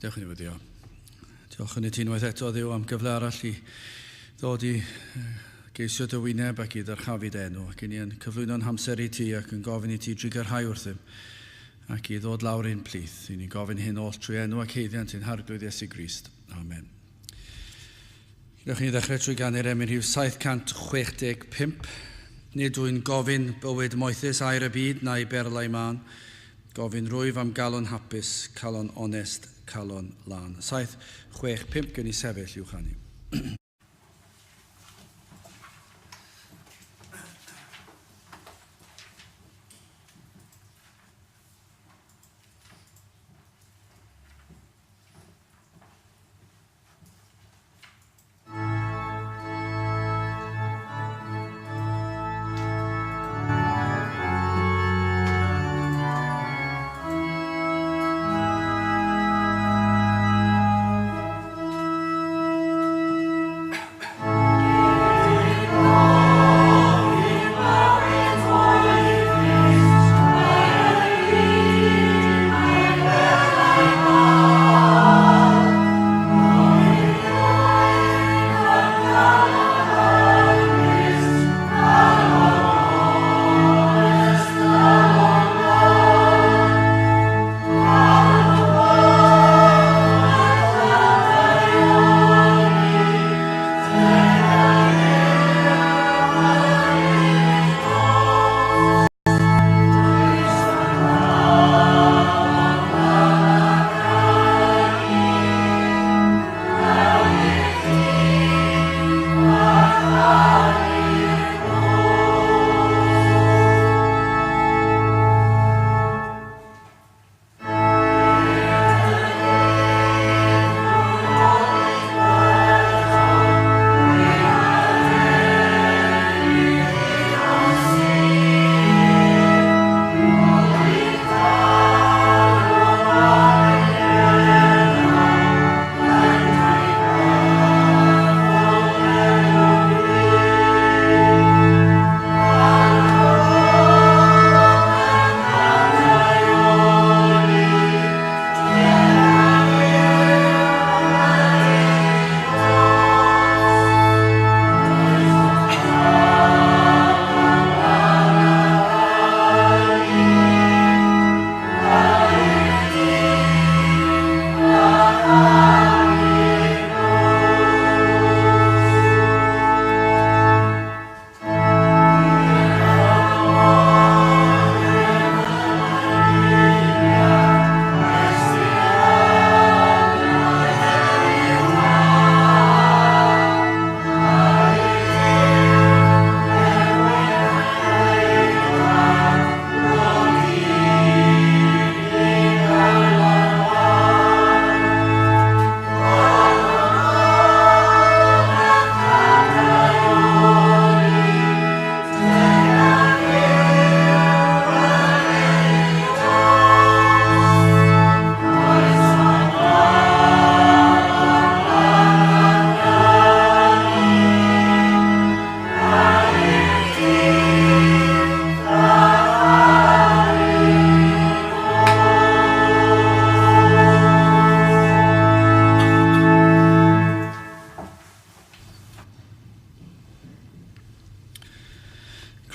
Dewch i ni wyddio. Diolch yn i ti unwaith eto, Dduw, am gyfle arall i ddod i geisio dy wyneb ac i ddyrchafu dy enw, ac i ni yn cyflwyno'n hamser i ti ac yn gofyn i ti drugarhau wrthym ac i ddod lawr i'n plith. I ni'n gofyn hyn oll trwy enw ac haeddiant ein Harglwydd Iesu Grist. Amen. Gewch ni ddechrau trwy ganu'r emyn rhif 765. Nid wy'n gofyn bywyd moethus aur y byd na'i berlau mân. Gofyn rwyf am galon hapus, calon onest, calon lân. 765, gewn ni sefyll i'w chanu.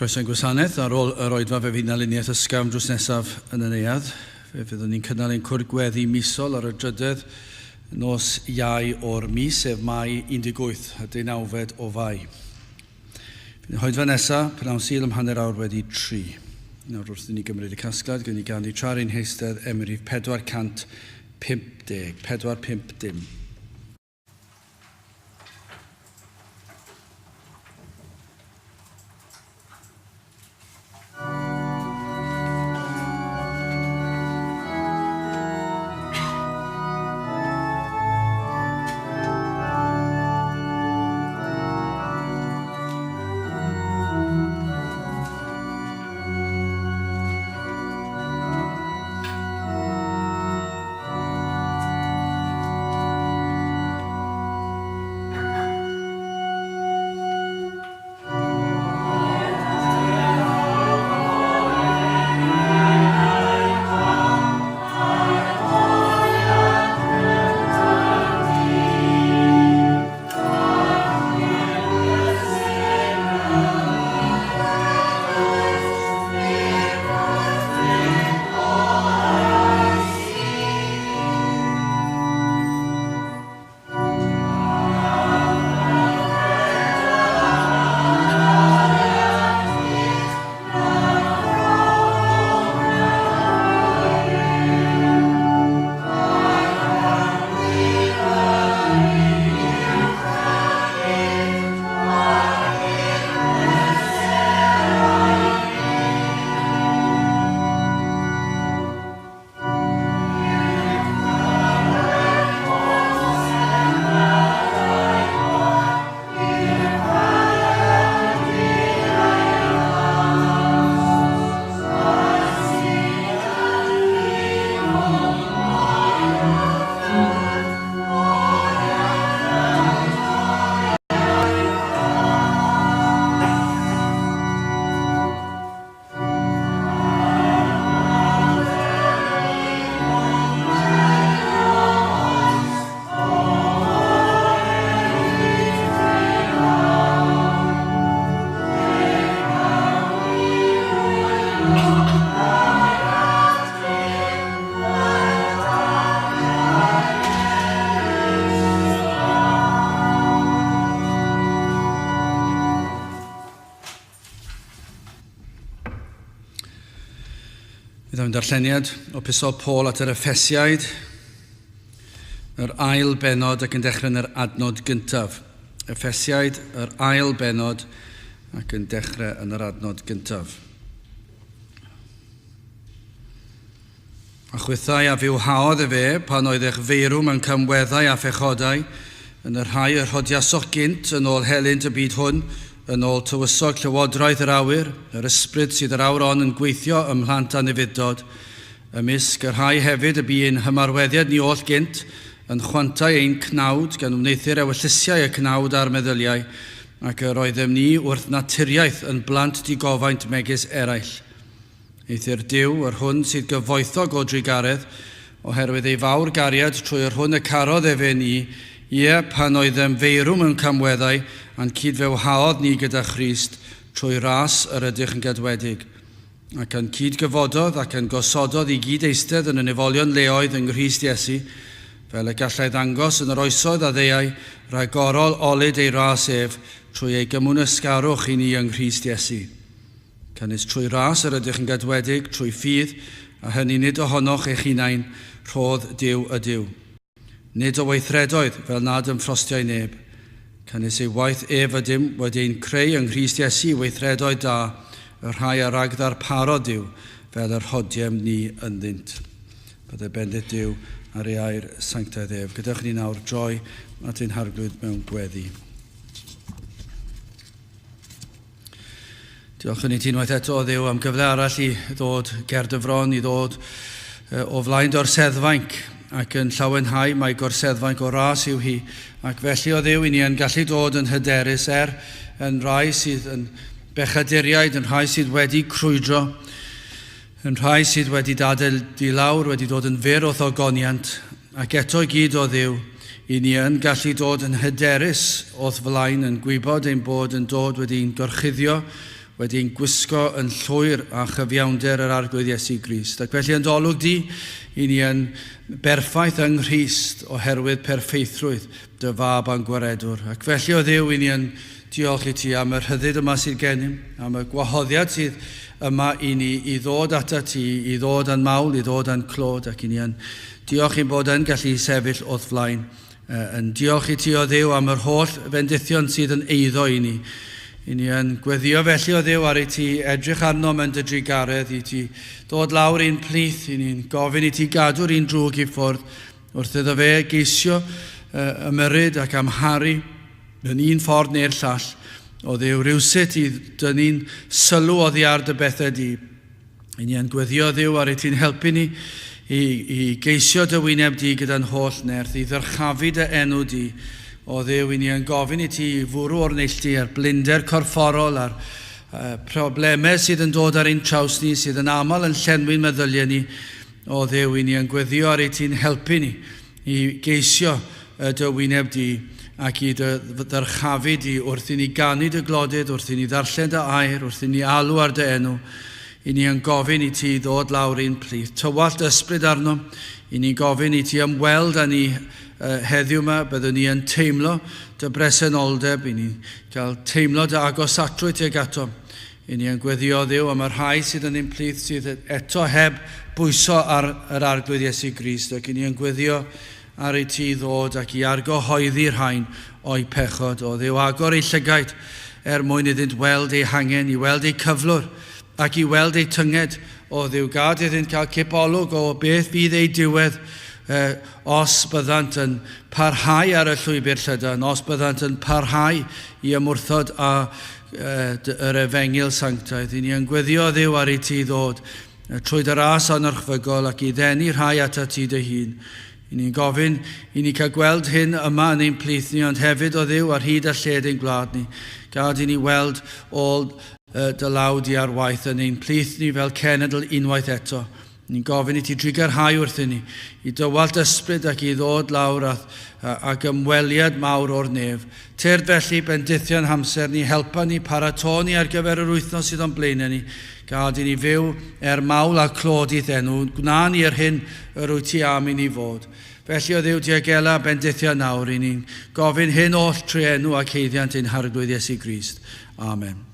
Croeso i'n gwasanaeth. Ar ôl yr oedfa fe fydd 'na luniaeth ysgafn drws nesaf yn y neuadd. Fe fyddwn ni'n cynnal ein cwrdd gweddi misol ar y drydedd nos Iau o'r mis, sef Mai 18 a deunawfed o Fai. Fydd y oedfa nesaf, pnawn Sul am hanner awr wedi tri. Nawr wrth i ni gymryd y casgliad, gwn i ganu tra'r ein heistedd emyn rhif 450, 450. Byddwn darlleniad o Epistol Paul at yr Effesiaid, yr ail benod ac yn dechrau yn yr adnod gyntaf. Effesiaid, yr ail benod ac yn dechrau yn yr adnod gyntaf. A chwithau a fywhaodd efe pan oedd eich feirw mewn camweddau a phechodau, yn y rhai y rhodiasoch gynt yn ôl helynt y byd hwn, yn ôl tywysog llywodraeth yr awyr, yr ysbryd sydd yr awr on yn gweithio ym mhlant anufudd-dod, ymysg y rhai hefyd y bu ein hymarweddiad ni oll gynt, yn chwantau ein cnawd, gan wneuthur ewyllysiau y cnawd a'r meddyliau, ac yr oeddem ni wrth naturiaeth yn blant digofaint megis eraill. Eithr Duw, yr hwn sydd gyfoethog o drugaredd, oherwydd ei fawr gariad trwy yr hwn y carodd efe ni, ie, pan oeddem feirw mewn camweddau, a'n cyd-fywhaodd ni gyda Christ, trwy ras yr ydych yn gadwedig. Ac a'n cyd-gyfododd ac a'n gosododd i gyd eistedd yn y nefolion leoedd yng Nghrist Iesu, fel y gallai ddangos yn yr oesoedd a ddeuai ragorol olud ei ras ef, trwy ei gymwynasgarwch i ni yng Nghrist Iesu. Canys trwy ras yr ydych yn gadwedig, trwy ffydd, a hynny nid ohonoch eich hunain, rhodd Duw ydyw. Nid o weithredoedd, fel nad ymffrostiai neb. Canys ei waith ef ydym wedi ein creu yng Nghrist Iesu i weithredoedd da, y rhai a ragddarparodd Duw, fel yr hodiem ni ynddynt. Byddai bendith Duw ar ei air sanctaidd ef. Gadewch i ni nawr droi at ein Harglwydd mewn gweddi. Diolch yn i ti unwaith eto, o Dduw, am gyfle arall i ddod ger dy fron, i ddod o flaen dy orseddfainc ac yn llawenhau mai gorseddfainc o ras yw hi. Ac felly, o Dduw, i ni yn gallu dod yn hyderus er yn rhai sydd yn bechaduriaid, yn rhai sydd wedi crwydro, yn rhai sydd wedi dadael di lawr, wedi dod yn fyr o'th ogoniant, Ac eto i gyd, o Dduw, i ni yn gallu dod yn hyderus o'th flaen, yn gwybod ein bod yn dod wedi'n gorchuddio, wedi'n gwisgo yn llwyr â chyfiawnder yr Arglwydd Iesu Grist. Ac felly yn dy olwg di, i ni yn berffaith yng Nghrist oherwydd perffeithrwydd dy Fab a'n Gwaredwr. Ac felly, o Dduw, i ni yn diolch i ti am y rhyddid yma sydd gennym, am y gwahoddiad sydd yma i ni i ddod atat ti, i ddod â'n mawl, i ddod â'n clod, ac i ni yn diolch i'n bod yn gallu sefyll o'th flaen. Yn diolch i ti, o Dduw, am yr holl fendithion sydd yn eiddo i ni. I ni yn gweddio felly, o Dduw, ar i ti edrych arnom yn dy drugaredd, i ti ddod lawr i'n plith, i ni'n gofyn i ti gadw'r un drwg i ffwrdd, wrth iddo fe geisio ymyrryd ac amharu yn un ffordd neu'r llall, o Dduw, rywsut i dynnu'n sylw oddi ar dy bethau di. I ni yn gweddio Dduw ar i ti'n helpu ni i, i geisio dy wyneb di gyda'n holl nerth, i ddyrchafu dy enw di. O Dduw, i ni yn gofyn i ti i fwrw o'r neilltu ar blinder corfforol, ar problemau sydd yn dod ar ein traws ni, sydd yn aml yn llenwi'n meddyliau ni. O Dduw, i ni yn gweddio ar i ti'n helpu ni i geisio dy wyneb di ac i dy ddyrchafu di wrth i ni ganu dy glodydd, wrth i ni ddarllen dy air, wrth i ni alw ar dy enw. I ni yn gofyn i ti ddod lawr i'n plith. Tywallt ysbryd arno. I ni'n gofyn i ti ymweld â ni heddiw yma. Byddwn ni yn teimlo dy bresenoldeb. I ni'n cael teimlo dy agosatrwydd tuag ato. I ni yn gweddio Dduw am y rhai sydd yn ein plith sydd eto heb bwyso ar yr Arglwydd Iesu Grist, ac i ni yn gweddio ar i ti ddod ac i argyhoeddi rhain o'u pechod. O Dduw, agor eu llygaid er mwyn iddynt weld eu hangen, i weld eu cyflwr, ac i weld eu tynged. O Dduw, gad iddynt cael cip olwg o beth fydd eu diwedd eh, os byddant yn parhau ar y llwybr llydan, os byddant yn parhau i ymwrthod â yr efengyl sanctaidd. I ni yn gweddio Dduw ar i ti ddod trwy dy ras anorchfygol ac i ddenu rhai atat ti dy hun. I ni'n gofyn i ni cael gweld hyn yma yn ein plith ni, ond hefyd o Dduw ar hyd a lled ein gwlad ni. Gad i ni weld ôl dy law di ar waith yn ein plith ni fel cenedl unwaith eto. Ni'n gofyn i ti drugarhau wrthyn ni, i dywallt ysbryd ac i ddod lawr a, ag ymweliad mawr o'r nef. Tyrd felly, bendithion hamser ni, helpa ni, paratô ni ar gyfer yr wythnos sydd o'n blaenau ni. Gad i ni fyw er mawl a clod i'th enw, gwna ni yr hyn yr wyt ti am i ni fod. Felly, o Dduw diogela bendithio nawr, i ni'n gofyn hyn oll trwy enw ac haeddiant ein Harglwydd Iesu Grist. Amen.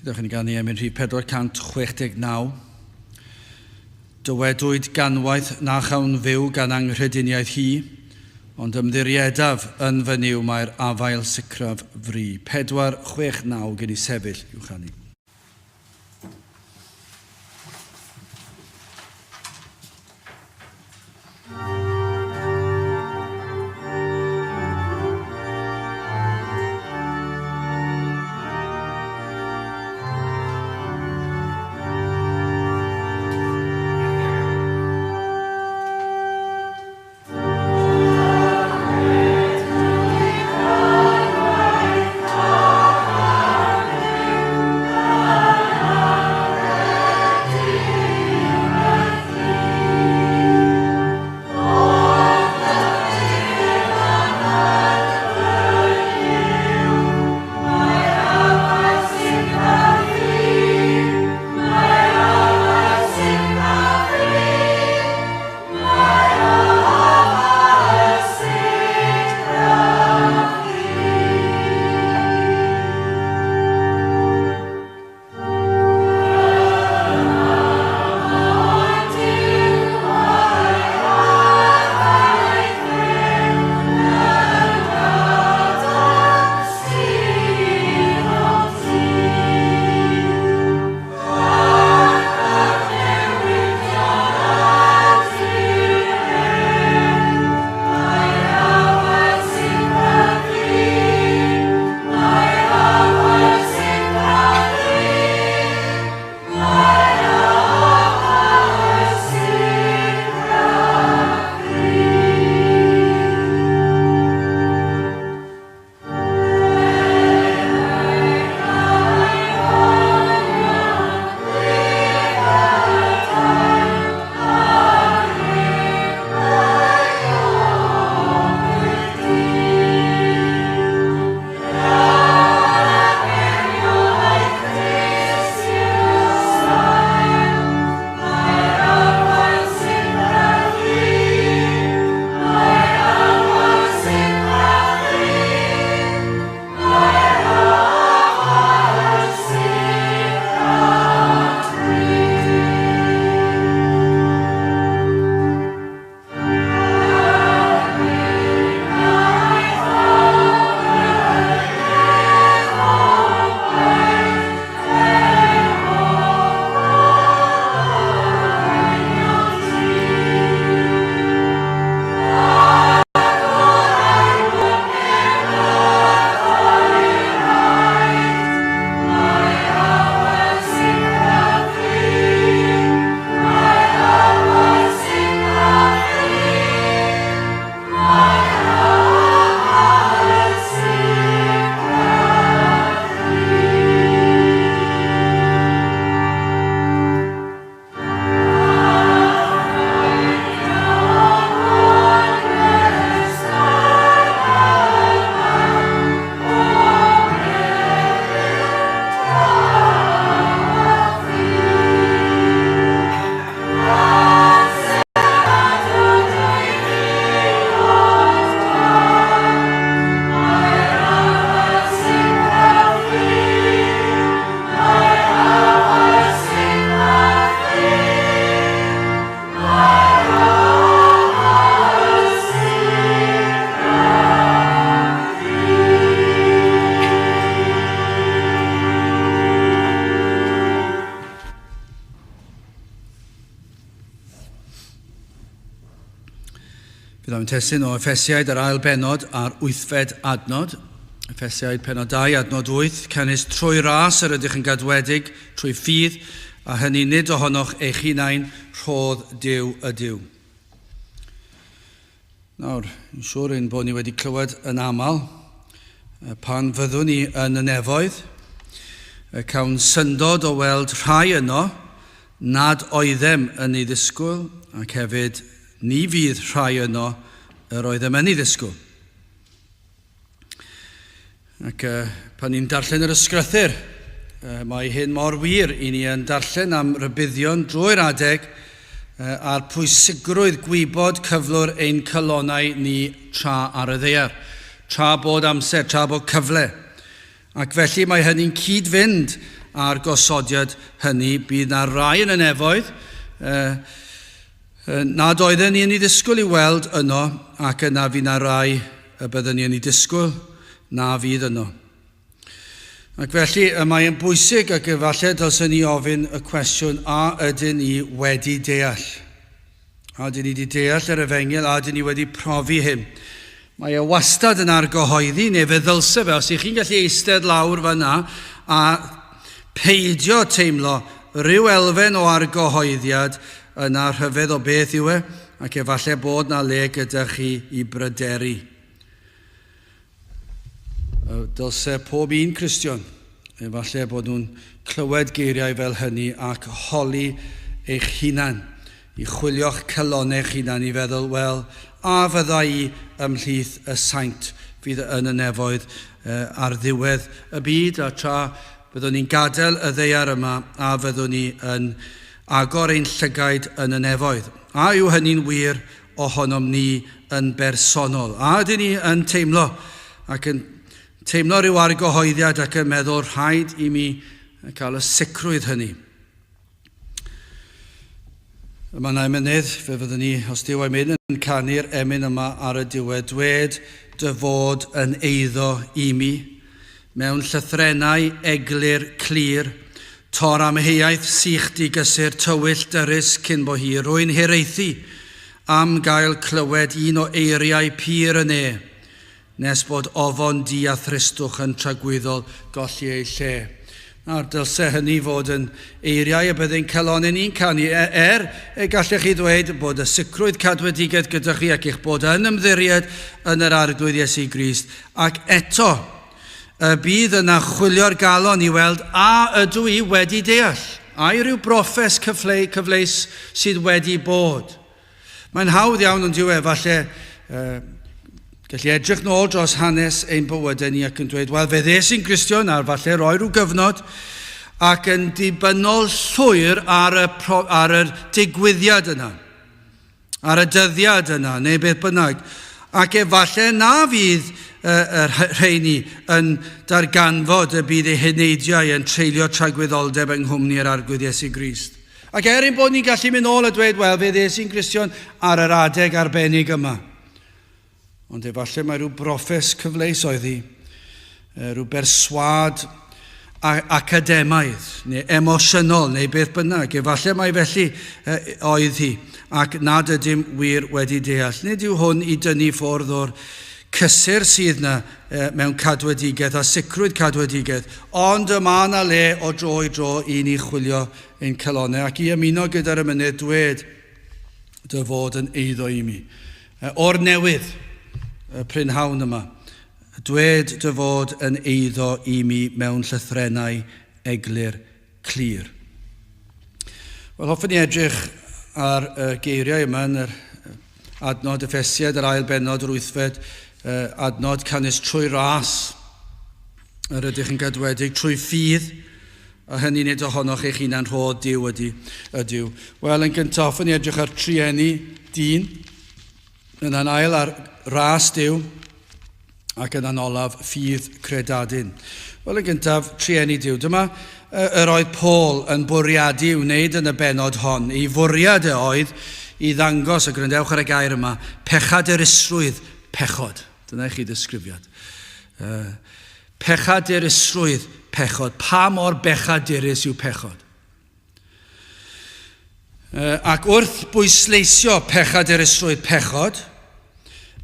Gadewch i ni ganu emyn rhif 469. Dywedwyd ganwaith na chawn fyw gan anghrediniaeth hi, ond ymddiriedaf yn fy Nuw mae'r afael sicraf fri. 469 gen i sefyll i'w chanu. Bydd am testun o Effesiaid yr ail bennod a'r wythfed adnod. Effesiaid pennod 2, adnod 8, canys trwy ras yr ydych yn gadwedig trwy ffydd, a hynny nid ohonoch eich hunain, rhodd Duw ydyw. Nawr, yn siŵr ein bod ni wedi clywed yn aml, pan fyddwn ni yn y nefoedd, cawn syndod o weld rhai yno nad oeddem yn ei ddisgwyl, ac hefyd ni fydd rhai yno yr oeddem yn ei ddisgwyl. Ac pan ni'n darllen yr ysgrythyr, mae hyn mor wir i ni yn darllen am rybuddion drwy'r adeg a'r pwysigrwydd gwybod cyflwr ein calonnau ni tra ar y ddaear, tra bod amser, tra bod cyfle. Ac felly mae hynny'n cyd-fynd â'r gosodiad hynny. Bydd na rai yn y nefoedd nad oedden ni yn ei ddisgwyl i weld yno, ac yna fydd na rai y byddwn ni yn ei disgwyl na fydd yno. Ac felly y mae'n bwysig ac efallai dylsen ni ofyn y cwestiwn a ydyn ni wedi deall? A ydyn ni wedi deall yr efengyl? A ydyn ni wedi profi hyn? Mae e wastad yn argyhoeddi, neu fe ddylse fe, os ych chi'n gallu eistedd lawr fan'na a peidio teimlo rhyw elfen o argyhoeddiad, yna rhyfedd o beth yw e, ac efallai bod na le gyda chi i bryderu. Dylse pob un Cristion, efallai bod nhw'n clywed geiriau fel hynny ac holi eich hunan, i chwilio'ch calonnau eich hunan i feddwl, wel, a fydda i ymhlith y saint fydd yn y nefoedd ar ddiwedd y byd, a tra byddwn ni'n gadael y ddaear yma, a fyddwn ni yn agor ein llygaid yn y nefoedd? A yw hynny'n wir ohonom ni yn bersonol? A ydyn ni yn teimlo ac yn teimlo rhyw argyhoeddiad ac yn meddwl rhaid i mi cael y sicrwydd hynny? Yma yna emynydd, fe fyddwn ni, os Duw a'i mynd, yn canu'r emyn yma ar y diwedd. Dwed dy fod yn eiddo i mi, mewn llythrennau eglur clir, Tor amheuaeth sych digysur tywyll dyrys cyn bo hir, rwy'n hiraethu am gael clywed un o eiriau pur y ne, nes bod ofon du a thristwch yn tragwyddol golli eu lle. Nawr, dylse hynny fod yn eiriau y byddai'n calonnau ni'n canu, er y gallech chi ddweud bod y sicrwydd cadwedigaeth gyda chi ac eich bod yn ymddiried yn yr Arglwydd Iesu Grist, ac eto, Y bydd yna chwilio'r galon i weld a ydw i wedi deall, ai rhyw broffes cyfle, cyfleus sydd wedi bod. Mae'n hawdd iawn ond yw e, falle, uh, gallu edrych nôl dros hanes ein bywydau ni ac yn dweud, wel, fe ddes i'n Gristion ar falle roi rhyw gyfnod ac yn dibynnol llwyr ar y, pro, ar y digwyddiad yna, ar y dyddiad yna, neu beth bynnag. Ac efallai na fydd y, y rheini yn darganfod y bydd eu heneidiau yn treulio tragwyddoldeb yng nghwmni yr Arglwydd Iesu Grist. Ac er ein bod ni'n gallu mynd ôl a dweud, wel, fe ddes i'n Gristion ar yr adeg arbennig yma. Ond efallai mae rhyw broffes cyfleus oedd hi, rhyw berswâd academaidd neu emosiynol neu beth bynnag. Efallai mai felly oedd hi ac nad ydym wir wedi deall. Nid yw hwn i dynnu ffwrdd o'r cysur sydd yna mewn cadwedigaeth a sicrwydd cadwedigaeth, ond y mae yna le o dro i dro i ni chwilio ein calonnau ac i ymuno gyda'r emynydd dwed dy fod yn eiddo i mi. O'r newydd, y prynhawn yma, dwed dy fod yn eiddo i mi mewn llythrennau eglur clir. Wel, hoffwn i edrych ar y geiriau yma yn yr adnod Effesiaid, yr ail bennod, yr wythfed adnod, canys trwy ras yr ydych yn gadwedig, trwy ffydd, a hynny nid ohonoch eich hunan rhodd Duw ydy, ydyw. Wel, yn gyntaf, hoffwn i edrych ar trueni dyn, yna'n ail ar ras Duw, ac yna'n olaf ffydd credadun. Wel, yn gyntaf, trueni Duw. Dyma yr oedd Paul yn bwriadu i'w wneud yn y bennod hon. Ei fwriad e oedd i ddangos, a gwrandewch ar y gair yma, pechadurusrwydd pechod. Dyna i chi ddisgrifiad. Pechadurusrwydd pechod. Pa mor bechadurus yw pechod? Ac wrth bwysleisio pechadurusrwydd pechod,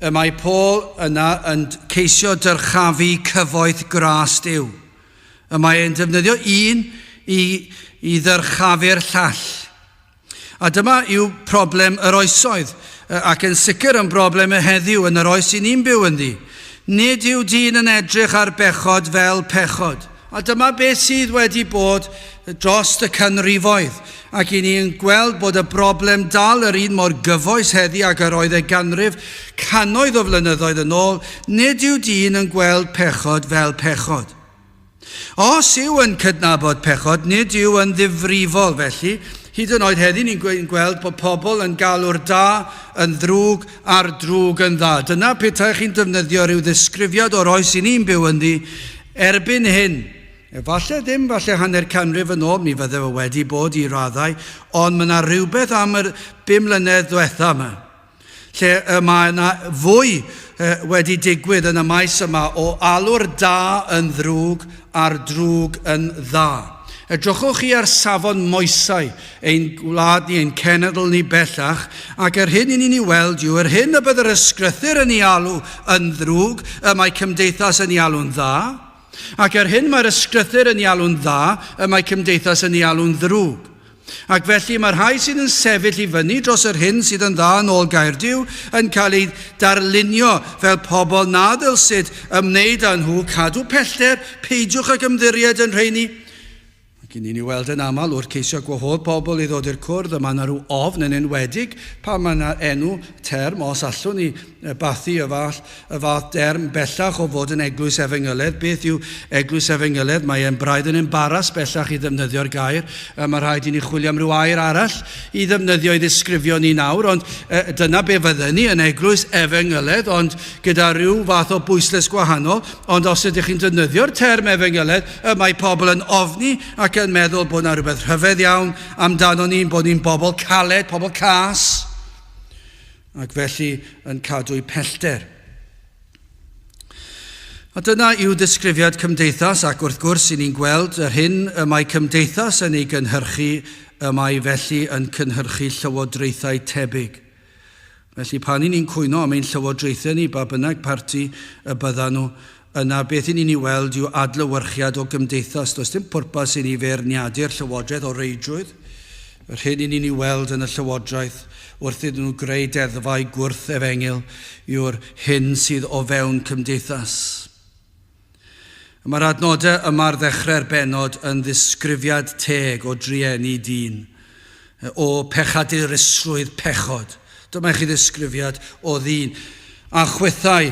y mae Paul yna yn ceisio dyrchafu cyfoeth gras Duw. Y mae e'n defnyddio un i, i ddyrchafu'r llall. A dyma yw problem yr oesoedd, ac yn sicr yn broblem y heddiw yn yr oes i ni'n byw ynddi. Nid yw dyn yn edrych ar bechod fel pechod. A dyma beth sydd wedi bod dros y canrifoedd, ac i ni'n gweld bod y broblem dal yr un mor gyfoes heddi ag yr oedd e ganrif, cannoedd o flynyddoedd yn ôl, nid yw dyn yn gweld pechod fel pechod. Os yw yn cydnabod pechod, nid yw yn ddifrifol felly. Hyd yn oed heddi ni'n gweld bod pobl yn galw'r da yn ddrwg a'r drwg yn dda. Dyna petai chi'n defnyddio rhyw ddisgrifiad o'r oes i ni'n byw ynddi, Erbyn hyn, efallai ddim falle hanner canrif yn ôl, mi fydde fe wedi bod i raddau, ond mae yna rhywbeth am yr bum mlynedd diwetha yma, lle y mae yna fwy wedi digwydd yn y maes yma o alw'r da yn ddrwg a'r drwg yn dda. Edrychwch chi ar safon moesau ein gwlad ni, ein cenedl ni bellach, ac yr hyn i ni'n ei weld yw yr hyn y bydd yr ysgrythur yn ei alw yn ddrwg, y mae cymdeithas yn ei alw'n dda, ac yr hyn mae'r ysgrythur yn ei alw'n dda, y mae cymdeithas yn ei alw'n ddrwg. Ac felly mae'r rhai sydd yn sefyll i fyny dros yr hyn sydd yn dda yn ôl gair Duw yn cael eu darlunio fel pobl na ddylsid ymwneud â nhw, cadw pellter, peidiwch ag ymddiried yn rheini. Ac i ni'n ei weld yn aml wrth ceisio gwahodd pobl i ddod i'r cwrdd, y mae yna rhyw ofn yn enwedig pan mae yna enw, term, os allwn ni bathu y fath, y fath derm bellach o fod yn eglwys efengyledd. Beth yw eglwys efengyledd? Mae e'n braidd yn embaras bellach i ddefnyddio'r gair. Mae rhaid i ni chwilio am ryw air arall i ddefnyddio i ddisgrifio ni nawr, ond dyna be fydden ni yn eglwys efengyledd, ond gyda rhyw fath o bwyslais gwahanol. Ond os ydych chi'n defnyddio'r term efengyledd, y mae pobl yn ofni ac yn meddwl bod yna rhywbeth rhyfedd iawn amdano ni, bod ni'n bobl caled, pobl cas, ac felly yn cadw'u pellter. A dyna yw disgrifiad cymdeithas, ac wrth gwrs i ni'n gweld yr hyn y mae cymdeithas yn ei gynhyrchu, y mae felly yn cynhyrchu llywodraethau tebyg. Felly pan i ni'n cwyno am ein llywodraethau ni, ba bynnag parti y byddan nhw, yna beth i ni'n ei weld yw adlewyrchiad o gymdeithas. Does dim pwrpas i ni feirniadu'r llywodraeth o reidrwydd. Yr hyn i ni'n ei weld yn y llywodraeth wrth iddyn nhw greu deddfau gwrth-efengyl yw'r hyn sydd o fewn cymdeithas. Mae'r adnodau yma ar ddechrau'r bennod yn ddisgrifiad teg o drueni dyn, o pechadurusrwydd pechod. Dyma i chi ddisgrifiad o ddyn. A chwithau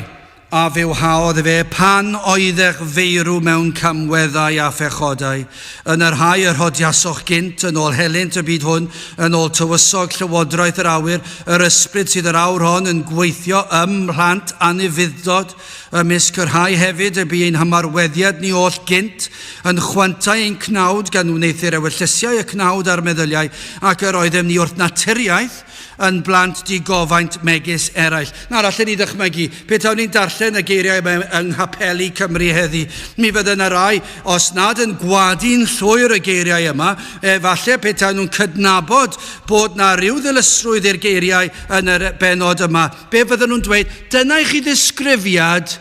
a fywhaodd efe pan oeddech feirw mewn camweddau a phechodau, yn y rhai y rhodiasoch gynt, yn ôl helynt y byd hwn, yn ôl tywysog llywodraeth yr awyr, yr ysbryd sydd yr awr hon yn gweithio ym mhlant anufudd-dod, ymysg y rhai hefyd y bu ein hymarweddiad ni oll gynt, yn chwantau ein cnawd, gan wneuthur ewyllysiau y cnawd a'r meddyliau, ac yr oeddem ni wrth naturiaeth, yn blant digofaint megis eraill. Nawr, allen ni ddychmygu, pe tawn ni'n darllen y geiriau yma yng nghapeli Cymru heddi, mi fydde yna rai, os nad yn gwadu'n llwyr y geiriau yma, efallai pe tawn nhw'n cydnabod bod na ryw ddilysrwydd i'r geiriau yn yr bennod yma, be fydden nhw'n dweud? Dyna i chi ddisgrifiad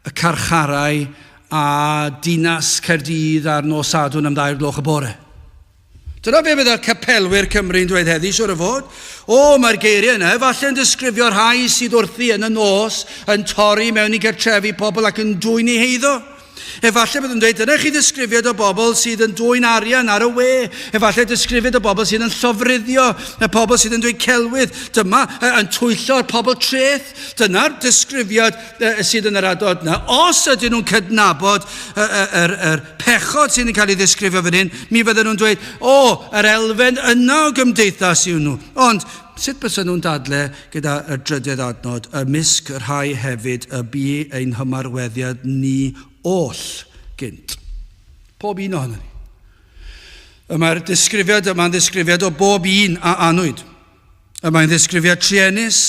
y carcharau a dinas Caerdydd ar nos Sadwrn am dair gloch y bore. Dyna be fydda'r capelwyr Cymru'n dweud heddi, siwr o fod. O, mae'r geiriau yna, efallai yn disgrifio'r rhai sydd wrthi yn y nos, yn torri mewn i gartrefi pobl ac yn dwyn eu heiddo. Efallai byddwn yn dweud, dyna chi ddisgrifiad o bobl sydd yn dwyn arian ar y we. Efallai disgrifiad o bobl sydd yn llofruddio, y pobl sydd yn dweud celwydd. Dyma yn twyllo'r pobl treth. Dyna'r disgrifiad sydd yn yr adnod yna. Os ydyn nhw'n cydnabod yr, yr pechod sydd yn cael ei ddisgrifio fan hyn, mi fydden nhw'n dweud, o, yr elfen yna o gymdeithas yw nhw. Ond, sut bysen nhw'n dadle gyda y drydedd adnod, ymysg y rhai hefyd y bu ein hymarweddiad ni oll gynt. Pob un ohonon ni. Y mae'r disgrifiad yma'n ddisgrifiad o bob un a anwyd. Y mae'n ddisgrifiad truenus,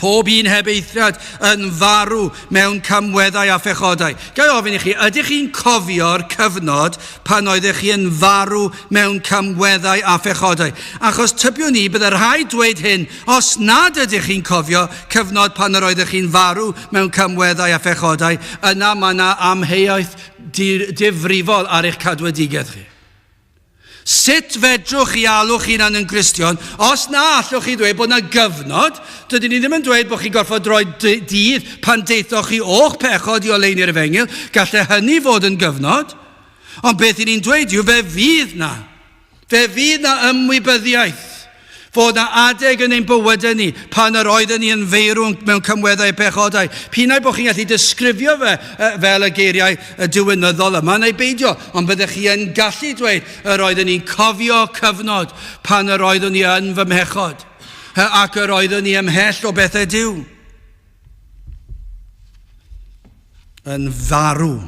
pob un heb eithriad yn farw mewn camweddau a phechodau. Ga i ofyn i chi, ydych chi'n cofio'r cyfnod pan oeddech chi yn farw mewn camweddau a phechodau? Achos tybiwn i bydde rhaid dweud hyn, os nad ydych chi'n cofio cyfnod pan yr oeddech chi'n farw mewn camweddau a phechodau, yna mae yna amheuaeth difrifol ar eich cadwedigaeth chi. Sut fedrwch chi alw'ch hunan yn Gristion os na allwch chi ddweud bod yna gyfnod? Dydyn ni ddim yn dweud bod chi'n gorfod rhoi dydd pan deithoch chi o'ch pechod i oleuni'r efengyl. Gallai hynny fod yn gyfnod. Ond beth i ni'n dweud yw fe fydd na. Fe fydd na ymwybyddiaeth. Fod 'na adeg yn ein bywydau ni pan yr oedden ni yn feirw mewn cymweddau pechodau. P'un ai bod chi'n gallu disgrifio fe fel y geiriau diwinyddol yma neu beidio, ond byddech chi yn gallu dweud yr oedden ni'n cofio cyfnod pan yr oeddwn i yn fy mhechod ac yr oeddwn i ymhell o bethau Duw. Yn farw.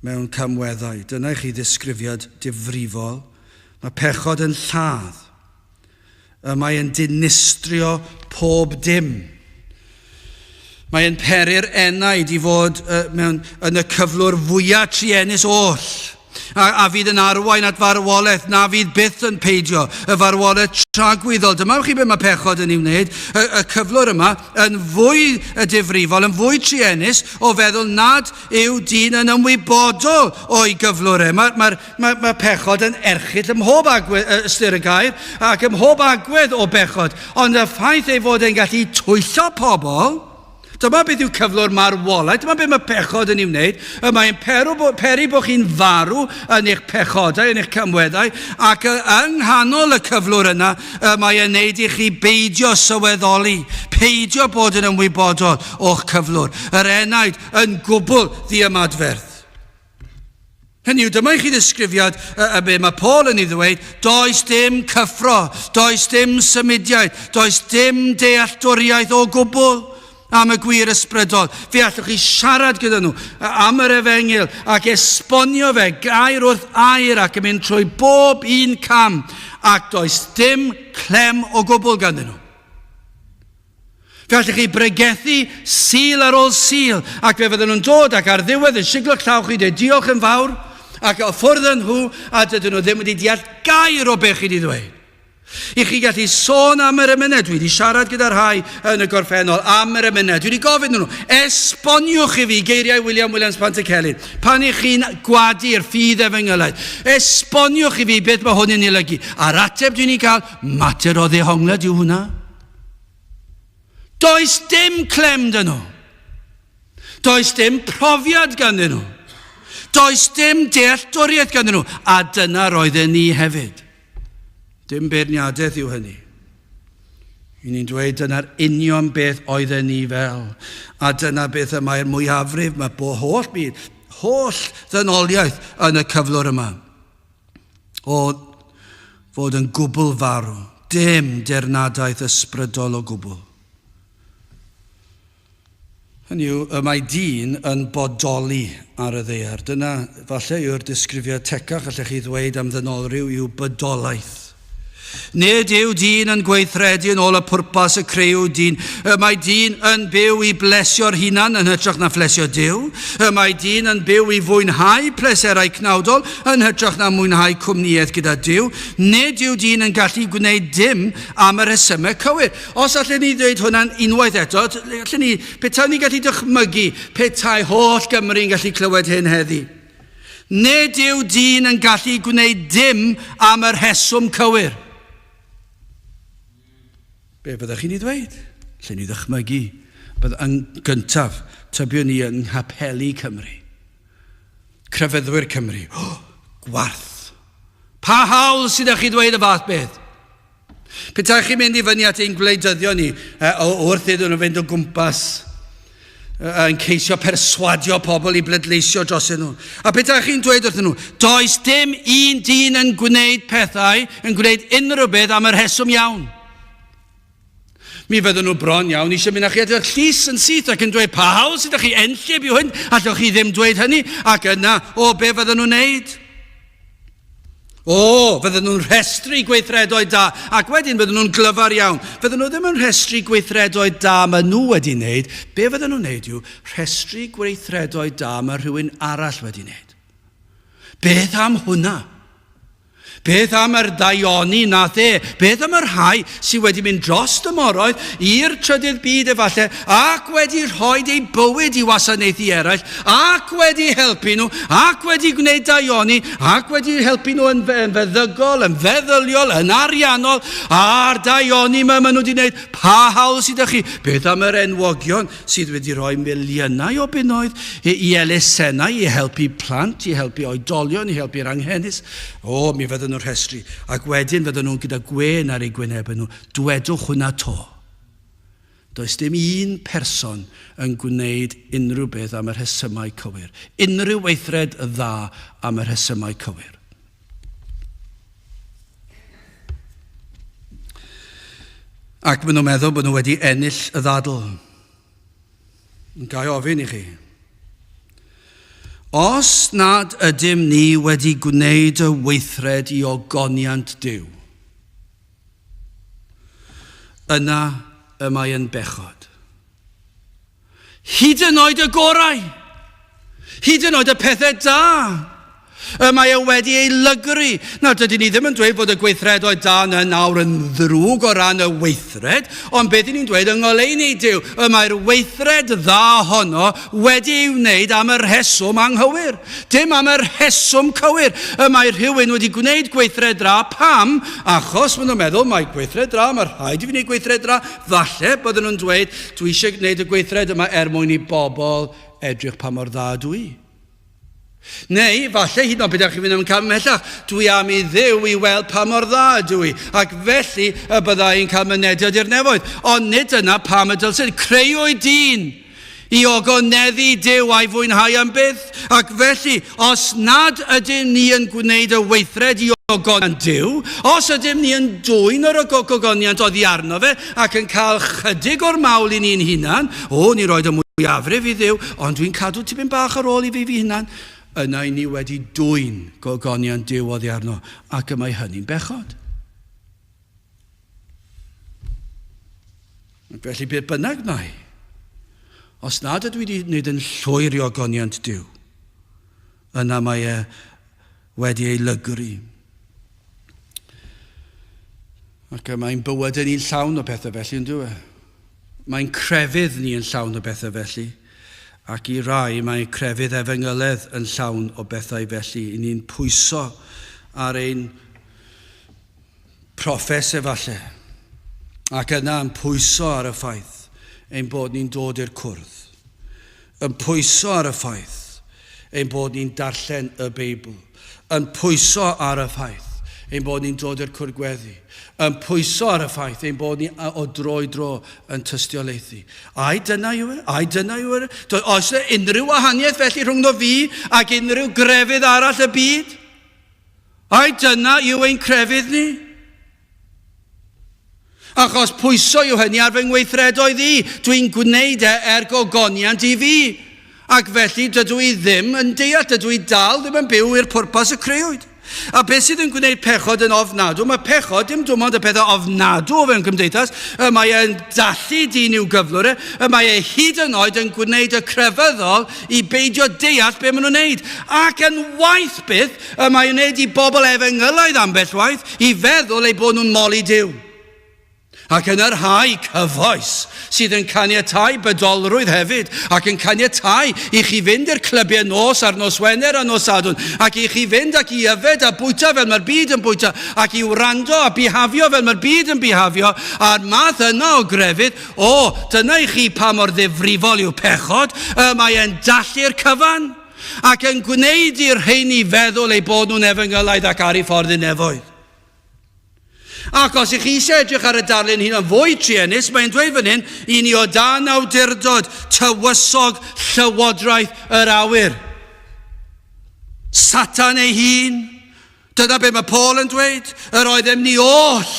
mewn camweddau. Dyna i chi ddisgrifiad difrifol. Mae pechod yn lladd. Mae yn dinistrio pob dim. Mae yn peri'r enaid i fod mewn, yn y cyflwr fwyaf truenus oll. A fydd yn arwain at farwolaeth na fydd byth yn peidio, y farwolaeth tragwyddol. Dyma chi beth mae pechod yn ei wneud, y cyflwr yma yn fwy y difrifol, yn fwy truenus o feddwl nad yw dyn yn ymwybodol o'i gyflwr e. Mae pechod yn erchyll ym mhob agwedd, ystyr y gair, ac ym mhob agwedd o bechod. Ond y ffaith ei fod e'n gallu twyllo pobl, dyma beth yw cyflwr marwolaeth, dyma beth mae pechod yn ei wneud. Y mae'n peri bod chi'n farw yn eich pechodau, yn eich camweddau, ac yng nghanol y cyflwr yna, y mae e'n neud i chi beidio sylweddoli, peidio bod yn ymwybodol o'ch cyflwr. Yr enaid yn gwbl ddiymadferth. Hynny yw, dyma i chi ddisgrifiad y be mae Paul yn ei ddweud, does dim cyffro, does dim symudiaeth, does dim dealltwriaeth o gwbl am y gwir ysbrydol. Fe allwch chi siarad gyda nhw am yr efengyl ac esbonio fe gair wrth air ac yn mynd trwy bob un cam, ac does dim clem o gwbl ganddyn nhw. Fe allech chi bregethu Sul ar ôl Sul, ac fe fydden nhw'n dod ac ar ddiwedd yn siglo'ch llaw chi dweud diolch yn fawr, ac o ffwrdd â nhw, a dydyn nhw ddim wedi deall gair o beth chi wedi ddweud. I chi gallu sôn am yr emynau, dwi wedi siarad gyda rhai yn y gorffennol am yr emynau, dwi wedi gofyn nhw, esboniwch i fi geiriau William Williams Pantycelyn, pan i chi'n gwadu'r ffydd efengylaidd, esboniwch i fi beth mae hwn yn ei olygu. A'r ateb dwi'n ei gael, mater o ddehonglad yw hwnna. Does dim clem dyn nhw. Does dim profiad ganddyn nhw. Does dim dealltwriaeth ganddyn nhw. A dyna roedden ni hefyd. Dim beirniadaeth yw hynny. I ni'n dweud dyna'r union beth oedden ni fel. A dyna beth y mae'r mwyafrif, mae bo holl byd, holl ddynoliaeth yn y cyflwr yma. O fod yn gwbl farw, dim dirnadaeth ysbrydol o gwbl. Hynny yw, y mae dyn yn bodoli ar y ddaear. Dyna, falle, yw'r disgrifiad tecach allech chi ddweud am ddynolryw yw bydolaeth. Nid yw dyn yn gweithredu yn ôl y pwrpas y creu dyn. Y mae dyn yn byw i blesio'r hunan yn hytrach na phlesio Duw. Y mae dyn yn byw i fwynhau pleserau cnawdol yn hytrach na mwynhau cwmnïaeth gyda Duw. Nid yw dyn yn gallu gwneud dim am y rhesymau cywir. Os allen ni ddweud hwnna'n unwaith eto, allen ni, petai ni'n gallu dychmygu petai holl Gymru'n gallu clywed hyn heddi. Nid yw dyn yn gallu gwneud dim am y rheswm cywir. Be fyddech chi'n ei ddweud? Lle ni ddychmygu bydd yn gyntaf, tybiwn ni yng nghapeli Cymru. Crefyddwyr Cymru. Oh, gwarth. Pa hawl sydd â chi ddweud y fath beth? Petai chi'n mynd i fyny at ein gwleidyddion ni, wrth iddyn nhw fynd o gwmpas yn ceisio perswadio pobl i bleidleisio dros nhw. A petai chi'n dweud wrthyn nhw, does dim un dyn yn gwneud pethau, yn gwneud unrhyw beth am y rheswm iawn. Mi fydden nhw bron iawn eisiau mynd â chi at y llys yn syth ac yn dweud, pa hawl sydd â chi enllib yw hyn? Allwch chi ddim dweud hynny? Ac yna, o, be fydden nhw'n neud? O, fydden nhw'n rhestru gweithredoedd da, ac wedyn fydden nhw'n glyfar iawn. Fydden nhw ddim yn rhestru gweithredoedd da maen nhw wedi wneud. Be fydden nhw'n wneud yw rhestru gweithredoedd da mae rhywun arall wedi wneud. Beth am hwnna? Beth am yr daioni nath e? Beth am y rhai sydd wedi mynd dros y moroedd i'r trydydd byd efallai ac wedi rhoi eu bywyd i wasanaethu eraill ac wedi helpu nhw ac wedi gwneud daioni ac wedi helpu nhw yn, yn feddygol, yn feddyliol, yn ariannol, a'r daioni yma maen nhw wedi gwneud, pa hawl sydd â chi? Beth am yr enwogion sydd wedi rhoi miliynau o bunnoedd i, i elusennau i helpu plant, i helpu oedolion, i helpu'r anghenus? O, mi fydden nhw'n rhestru. Ac wedyn fydden nhw'n gyda gwên ar eu gwynebau nhw. Dwedwch hwnna to. Does dim un person yn gwneud unrhyw beth am y rhesymau cywir. Unrhyw weithred dda am y rhesymau cywir. Ac maen nhw'n meddwl bod nhw wedi ennill y ddadl. Yn gael ofyn i chi. Os nad ydym ni wedi gwneud y weithred i ogoniant Duw, yna y mae yn bechod. Hyd yn oed y gorau, hyd yn oed y pethau da, Y mae e wedi ei lygru. Nawr, dydyn ni ddim yn dweud bod y gweithredoedd da yna nawr yn ddrwg o ran y weithred, ond beth ni'n dweud yng ngoleuni Duw, y mae'r weithred dda honno wedi ei wneud am y rheswm anghywir. Dim am y rheswm cywir. Y mae rhywun wedi gwneud gweithred dda, pam? Achos maen nhw'n meddwl, mae gweithred dda, mae rhaid i fi wneud gweithred dda. Falle bydden nhw'n dweud, dwi eisiau gwneud y gweithred yma er mwyn i bobl edrych pa mor dda dwi. Neu, falle hyd yn oed bydech chi'n mynd am cam ymhellach, dwi am i Dduw i weld pa mor dda ydw i, ac felly y bydda i'n cael mynediad i'r nefoedd. Ond nid dyna pam y dylswn. Creuwyd dyn i ogoneddu Duw a'i fwynhau am byth, ac felly, os nad ydym ni yn gwneud y weithred i ogoniant Duw, os ydym ni yn dwyn yr ogoniant oddi arno fe ac yn cael chydig o'r mawl i ni'n hunan, o, ni'n rhoi y mwyafrif i Dduw, ond dwi'n cadw tipyn bach ar ôl i fi fy hunan, yna i ni wedi dwyn gogoniant Duw oddi arno, ac y mae hynny'n bechod. Ac felly beth bynnag mae, os nad ydw i wedi gwneud yn llwyr i ogoniant Duw, yna mae e wedi ei lygru. Ac mae'n bywydau ni'n llawn o bethau felly, yn dyw e? Mae'n crefydd ni yn llawn o bethau felly, ac i rai mae crefydd efengyledd yn llawn o bethau felly. I ni'n pwyso ar ein proffes efallai, ac yna yn pwyso ar y ffaith ein bod ni'n dod i'r cwrdd, yn pwyso ar y ffaith ein bod ni'n darllen y Beibl, yn pwyso ar y ffaith ein bod ni'n dod i'r cwrdd gweddi, yn pwyso ar y ffaith ein bod ni o dro i dro yn tystiolaethu. Ai dyna yw e? Ai dyna yw e? Oes yna unrhyw wahaniaeth felly rhwngddo fi ac unrhyw grefydd arall y byd? Ai dyna yw ein crefydd ni? Achos pwyso yw hynny ar fy ngweithredoedd i. Dwi'n gwneud e er gogoniant i fi. Ac felly dydw i ddim yn deall, dydw i dal ddim yn byw i'r pwrpas y creuwyd. A beth sydd yn gwneud pechod yn ofnadw? Mae pechod dim dim ond y pethau ofnadw o fewn cymdeithas, y mae e'n dallu dyn i'w gyflwr e, y mae e hyd yn oed yn gwneud y crefyddol i beidio deall be maen nhw'n wneud. Ac yn waeth byth, Y mae yn wneud i bobl efengylaidd ambell waith i feddwl eu bod nhw'n moli Duw. Ac yn y rhai cyfoes sydd yn caniatáu bydolrwydd hefyd, ac yn caniatáu i chi fynd i'r clybiau nos ar nos Wener a nos Sadwrn, ac i chi fynd ac i yfed a bwyta fel mae'r byd yn bwyta, ac i wrando a bihafio fel mae'r byd yn bihafio, a'r math yna o grefydd, o, dyna i chi pa mor ddifrifol yw pechod, y mae e'n dallu'r cyfan. Ac yn gwneud i'r rheini feddwl eu bod nhw'n efengylaidd ac ar eu ffordd i nefoedd. Ac os ych chi eisiau edrych ar y darlun hyn yn fwy truenus, mae'n dweud fan hyn, i ni o dan awdurdod tywysog llywodraeth yr awyr. Satan ei hun. Dyna be mae Paul yn dweud. Yr oeddem ni oll,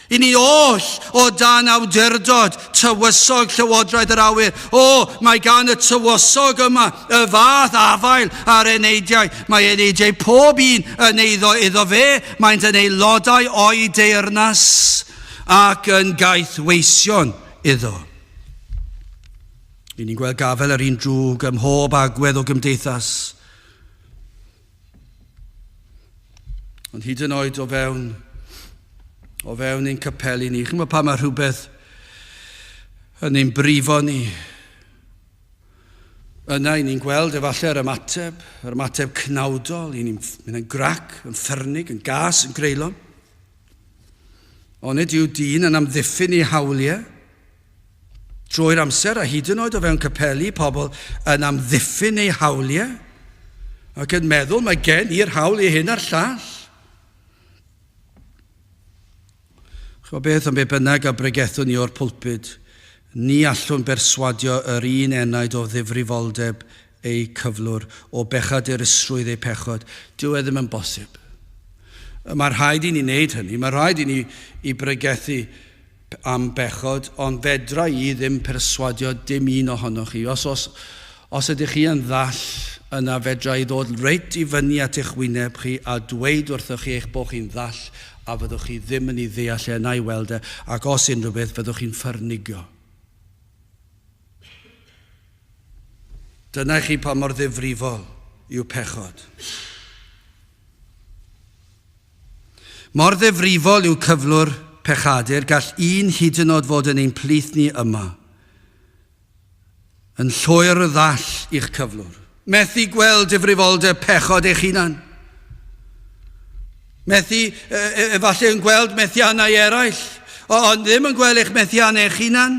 i ni oll o dan awdurdod tywysog llywodraeth yr awyr. O, mae gan y tywysog yma y fath afael ar eneidiau. Mae eneidiau pob un yn eiddo iddo fe. Maent yn aelodau o'i deyrnas ac yn gaethweision iddo. I ni'n gweld gafael yr un drwg ym mhob agwedd o gymdeithas. Ond hyd yn oed o fewn, o fewn ein capeli ni, chi'n gwybod pa mae rhywbeth yn ein brifo ni, yna i ni'n gweld efallai yr ymateb, yr ymateb cnawdol, i ni'n mynd yn grac, yn ffyrnig, yn gas, yn greulon. Onid yw dyn yn amddiffyn ei hawliau? Drwy'r amser, a hyd yn oed o fewn capeli, pobl yn amddiffyn eu hawliau ac yn meddwl mae gen i'r hawl i hyn a'r llall. Chwa beth, ond be bynnag a bregethwn ni o'r pulpud, ni allwn berswadio yr un enaid o ddifrifoldeb eu cyflwr, o bechadurusrwydd eu pechod. Dyw e ddim yn bosib. Mae rhaid i ni wneud hynny, mae rhaid i ni i bregethu am bechod, ond fedra i ddim perswadio dim un ohonoch chi. Os, os, os ydych chi yn ddall yna fedra i ddod reit i fyny at eich wyneb chi a dweud wrthoch chi eich bod chi'n ddall a fyddwch chi ddim yn ei ddeall e na'i weld e, ac os unrhyw beth, fyddwch chi'n ffyrnigio. Dyna i chi pa mor ddifrifol yw pechod. Mor ddifrifol yw cyflwr pechadur, gall un hyd yn oed fod yn ein plith ni yma, yn llwyr ddall i'ch cyflwr. Methu gweld difrifoldeb pechod eich hunan. Methu, e, e, efallai yn gweld methiannau eraill, ond ddim yn gweld eich methiannau eich hunan.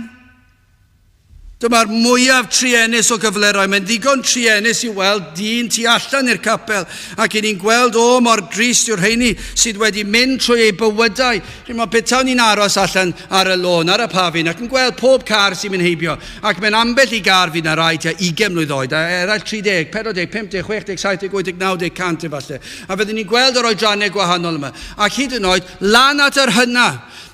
Dyma'r mwyaf truenus o gyflerau. Mae'n ddigon truenus i weld dyn tu allan i'r capel ac i ni'n gweld o mor drist yw'r rheini sydd wedi mynd trwy eu bywydau. Rwy'n petawn ni'n aros allan ar y lôn, ar y pafin, ac yn gweld pob car sy'n mynd heibio. Ac mewn ambell i gar fydd na rai tua 20 mlwydd oed, a eraill 30, 40, 50, 60, 70, 80, 90, 100 efallai. A fyddwn ni'n gweld yr oedrannau gwahanol yma. Ac hyd yn oed, lan at yr hynna,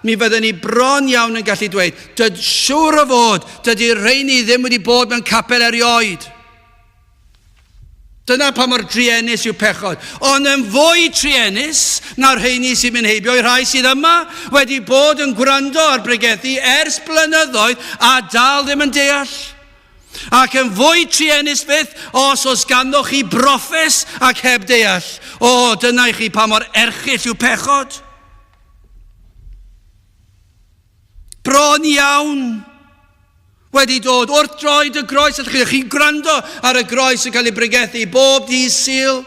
mi fyddwn ni bron iawn yn gallu dweud, Dyd, siŵr o fod, dydy'r rheini ddim wedi bod mewn capel erioed. Dyna pa mor druenus yw pechod. Ond yn fwy truenus na'r rheini sy'n mynd heibio i'r rhai sydd yma wedi bod yn gwrando ar bregethu ers blynyddoedd a dal ddim yn deall. Ac yn fwy truenus fyth os oes ganddoch chi broffes ac heb deall. O, dyna i chi pa mor erchyll yw pechod. Bron iawn wedi dod wrth droed y groes. Allwch chi gwrando ar y groes yn cael ei bregethu bob dydd Sul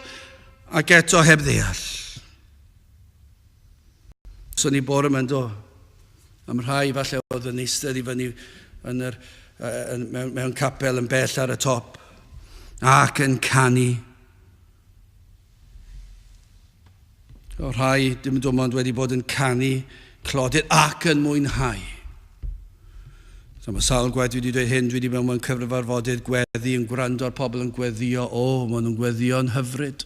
ac eto heb ddeall. So ni bore yma'n do, am rhai falle oedd yn eistedd i fyny yn yr, yn, mewn, mewn capel yn bell ar y top ac yn canu. O rhai dim yn ond wedi bod yn canu clodydd ac yn mwynhau. So mae sawl gwaith dwi wedi dweud hyn, dwi wedi mewn mewn cyfarfodydd gweddi yn gwrando ar pobl yn gweddio, o, maen nhw'n gweddio'n hyfryd.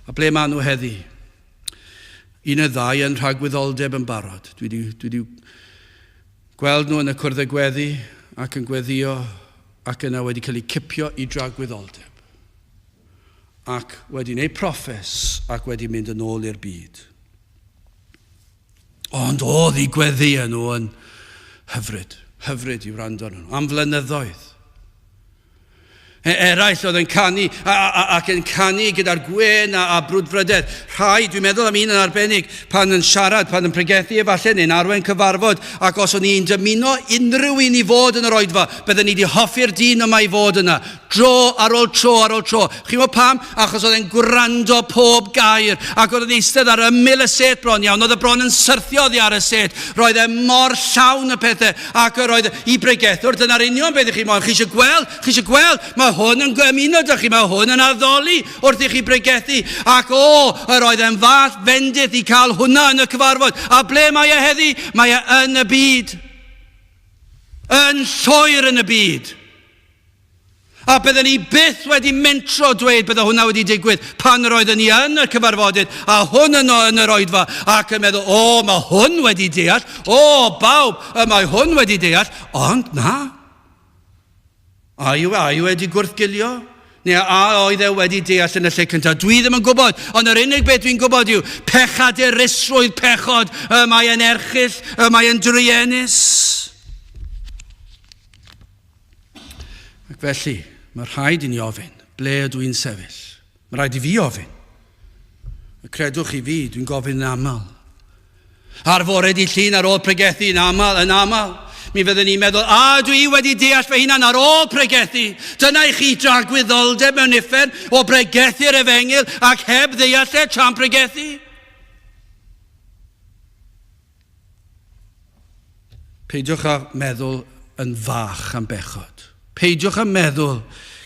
A ble maen nhw heddi? Un y ddau yn rhagwyddoldeb yn barod. Dwi wedi, dwi wedi gweld nhw yn y cwrdd y gweddi ac yn gweddio ac yna wedi cael eu cipio i dragwyddoldeb. Ac wedi wneud proffes ac wedi mynd yn ôl i'r byd. Ond oedd i gweddi nhw yn hyfryd, hyfryd i wrando arnyn nhw, am flynyddoedd. E, eraill oedd yn canu a, a, ac yn canu gyda'r gwên a, a brwdfrydedd. Rhai, dwi'n meddwl am un yn arbennig, pan yn siarad, pan yn pregethu efallai, neu'n arwain cyfarfod, ac os o'n i'n dymuno unrhyw un i fod yn yr oedfa, bydden ni wedi hoffi'r dyn yma i fod yna. Dro ar ôl tro ar ôl tro. Chi'n gwybod pam? Achos oedd e'n gwrando pob gair ac oedd e'n eistedd ar ymyl y set bron iawn. Oedd y bron yn syrthio oddi ar y set. Roedd e mor llawn y pethau ac yr oedd i bregethwr, dyna'r union beth i chi moyn. Chi eisiau gweld, chi eisiau gweld, mae hwn yn ymuno â chi, mae hwn yn addoli wrth i chi bregethu. Ac o, yr oedd e'n fath fendith i cael hwnna yn y cyfarfod. A ble mae e heddi? Mae e yn y byd. Yn llwyr yn y byd. A bydden ni byth wedi mentro dweud bydde hwnna wedi digwydd pan yr oedden ni yn y cyfarfodydd a hwn yno yn yr oedfa ac yn meddwl, o, mae hwn wedi deall, o, bawb, y mae hwn wedi deall, ond na. A yw, a yw wedi gwrthgilio? Neu a oedd e wedi deall yn y lle cyntaf? Dwi ddim yn gwybod, ond yr unig beth dwi'n gwybod yw pechadurusrwydd pechod, y mae yn erchyll, y mae yn druenus. Ac felly, mae rhaid i ni ofyn, ble ydw i'n sefyll? Mae rhaid i fi ofyn. Y credwch chi fi, dwi'n gofyn yn aml. Ar fore di llun ar ôl pregethu yn aml, yn aml. Mi fyddwn ni'n meddwl, a dwi wedi deall fy hunan ar ôl pregethu. Dyna i chi dragwyddoldeb mewn uffern o bregethu'r efengyl ac heb ddeall e tra'n pregethu. Peidiwch â meddwl yn fach am bechod. Peidiwch â meddwl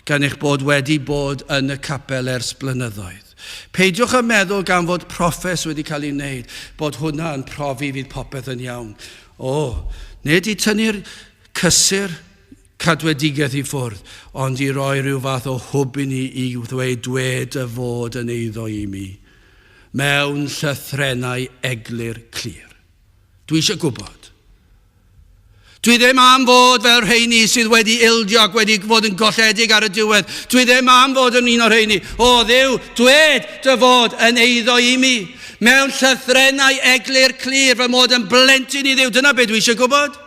gan eich bod wedi bod yn y capel ers blynyddoedd. Peidiwch â meddwl gan fod proffes wedi cael ei wneud bod hwnna yn profi fydd popeth yn iawn. O, nid i tynnu'r cysur cadwedigaeth i ffwrdd, ond i roi rhyw fath o hwb i ni i ddweud dwed y fod yn eiddo i mi, mewn llythrennau eglur clir. Dwi eisiau gwybod. Dwi ddim am fod fel rheini sydd wedi ildio ac wedi fod yn golledig ar y diwedd. Dwi ddim am fod yn un o'r rheini. O Dduw, dwed dy fod yn eiddo i mi. Mewn llythrennau eglur clir fy mod yn blentyn i Dduw. Dyna beth dwi eisiau gwybod.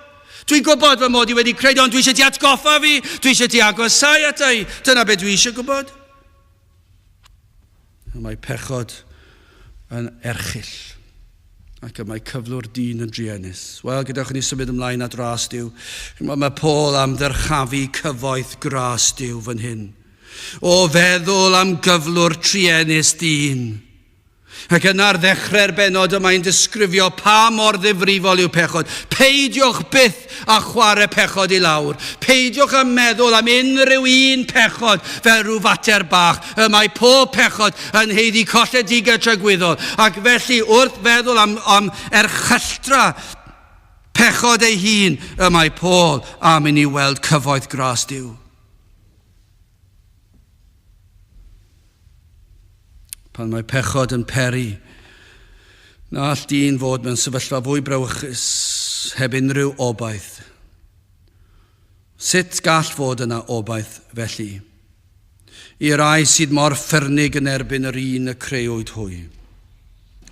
Dwi'n gwybod fy mod i wedi credu, ond dwi eisiau ti atgoffa fi. Dwi eisiau ti agosau ata i. Dyna beth dwi eisiau gwybod. Y mae pechod yn erchyll ac y mae cyflwr dyn yn druenus. Wel, gadewch i ni symud ymlaen at ras Duw. Mae Paul am ddyrchafu cyfoeth gras Duw fan hyn. O feddwl am gyflwr truenus dyn. Ac yna ar ddechrau'r bennod y mae'n disgrifio pa mor ddifrifol yw pechod. Peidiwch byth â chwarae pechod i lawr. Peidiwch â meddwl am unrhyw un pechod fel rhyw fater bach. Y mae pob pechod yn haeddu colledigaeth tragwyddol. Ac felly wrth feddwl am, am erchylltra pechod ei hun, y mae Paul am i ni weld cyfoeth gras Duw. Pan mae pechod yn peri, na all dyn fod mewn sefyllfa fwy brawychus heb unrhyw obaith. Sut gall fod yna obaith felly? I rai sydd mor ffyrnig yn erbyn yr un y creuwyd hwy.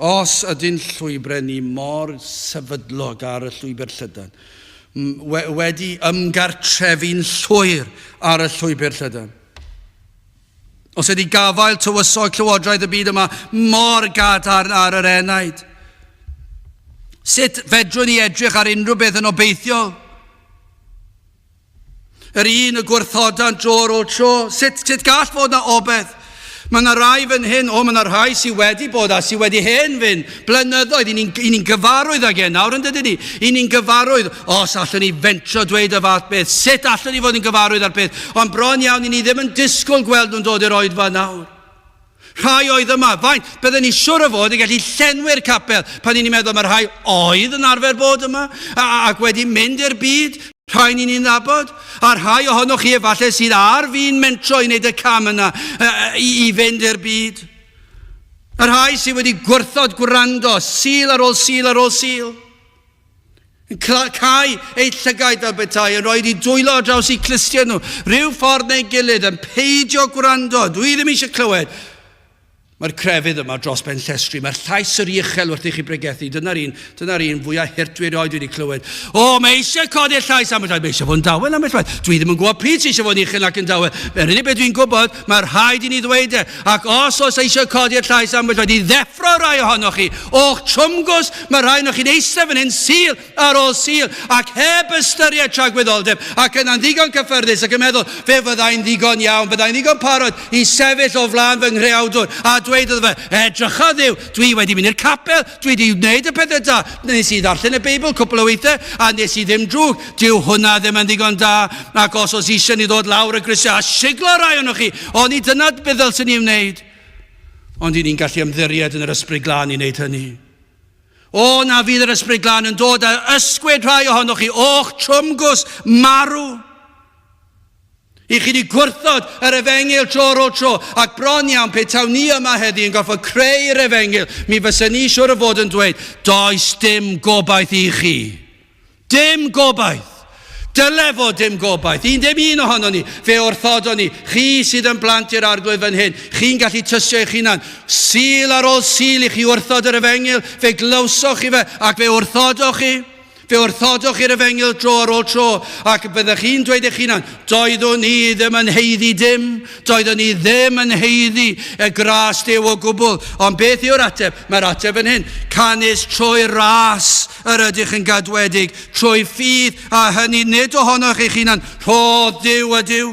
Os ydyn llwybrau ni mor sefydlog ar y llwybr llydan, wedi ymgartrefu'n llwyr ar y llwybr llydan, Os ydy gafael tywysog llywodraeth y byd yma mor gadarn ar yr enaid, sut fedrwn ni edrych ar unrhyw beth yn obeithiol? Yr un y gwrthodant dro ar ôl tro, sut, sut gall fod na obeth? Mae yna rai fan hyn, o, mae yna rhai sydd wedi bod a sydd wedi hen fynd blynyddoedd, i ni'n ni gyfarwydd ag e nawr yn dydyn ni? I ni'n gyfarwydd, os allwn ni fentro dweud y fath beth, sut allwn ni fod yn gyfarwydd â'r peth? Ond bron iawn i ni ddim yn disgwyl gweld nhw'n dod i'r oedfa nawr. Rhai oedd yma, faint, bydden ni siwr o fod yn gallu llenwi'r capel pan ni'n meddwl mae rhai oedd yn arfer bod yma ac wedi mynd i'r byd, rhai ni'n ni'n nabod, a rhai ohonoch chi efallai sydd ar fin mentro i wneud y cam yna i, i fynd i'r byd. Y rhai sydd wedi gwrthod gwrando, Sul ar ôl Sul ar ôl Sul. Yn cau eu llygaid fel petai, yn rhoi eu dwylo ar draws eu clustiau nhw, rhyw ffordd neu gilydd, yn peidio gwrando. Dwi ddim eisiau clywed. Mae'r crefydd yma dros ben llestri. Mae'r llais yr uchel wrth i chi bregethu. Dyna'r un, dyna'r un fwyaf hurt dwi erioed wedi clywed. O, mae eisiau codi'r llais am y llais. Mae eisiau fod yn dawel am y llais. Dwi ddim yn gwybod pryd sy'n eisiau fod yn uchel ac yn dawel. Yr unig beth dwi'n gwybod, mae rhaid i ni ddweud e. Ac os oes eisiau codi'r llais ambell waith i ddeffro rai ohonoch chi o'ch trwmgwsg, mae rhai ohonoch chi'n eistedd fan hyn Sul ar ôl Sul ac heb ystyried tragwyddoldeb ac yna'n ddigon cyffyrddus ac yn meddwl, fe fyddai'n ddigon iawn, byddai'n ddigon parod i sefyll o flaen fy nghreawdwr a dweud iddo fe, edrycha Dduw, dwi wedi mynd i'r capel, Dwi wedi wneud y pethau da. Nes i ddarllen y Beibl cwpl o weithiau a nes i ddim drwg. Dyw hwnna ddim yn ddigon da. Ac os oes eisiau ni ddod lawr y grisiau a siglo rai ohonoch chi, oni dyna beth ddylswn ni wneud. Ond i ni'n gallu ymddiried yn yr Ysbryd Glân i wneud hynny. O, na fydd yr Ysbryd Glân yn dod a ysgwyd rhai ohonoch chi o'ch trwmgws marw. I chi wedi gwrthod yr efengyl tro ar ôl tro, ac bron iawn pe taw ni yma heddi yn gorfod creu'r efengyl, mi fysen ni siwr o fod yn dweud, does dim gobaith i chi. Dim gobaith. Dyle fod dim gobaith. Un dim un ohonon ni. Fe wrthodon ni. Chi sydd yn blant i'r Arglwydd fan hyn, chi'n gallu tystio eich hunan. Sul ar ôl Sul i chi wrthod yr efengyl, fe glywsoch chi fe, ac fe wrthodoch chi. Fe wrthodoch i'r efengyl dro ar ôl tro, ac byddech chi'n dweud eich hunan, doeddwn i ddim yn haeddu dim, doeddwn i ddim yn haeddu y gras Duw o gwbl. Ond beth yw'r ateb? Mae'r ateb yn hyn, canys trwy ras yr ydych yn gadwedig, trwy ffydd, a hynny nid ohonoch eich hunan, rhodd Duw ydyw.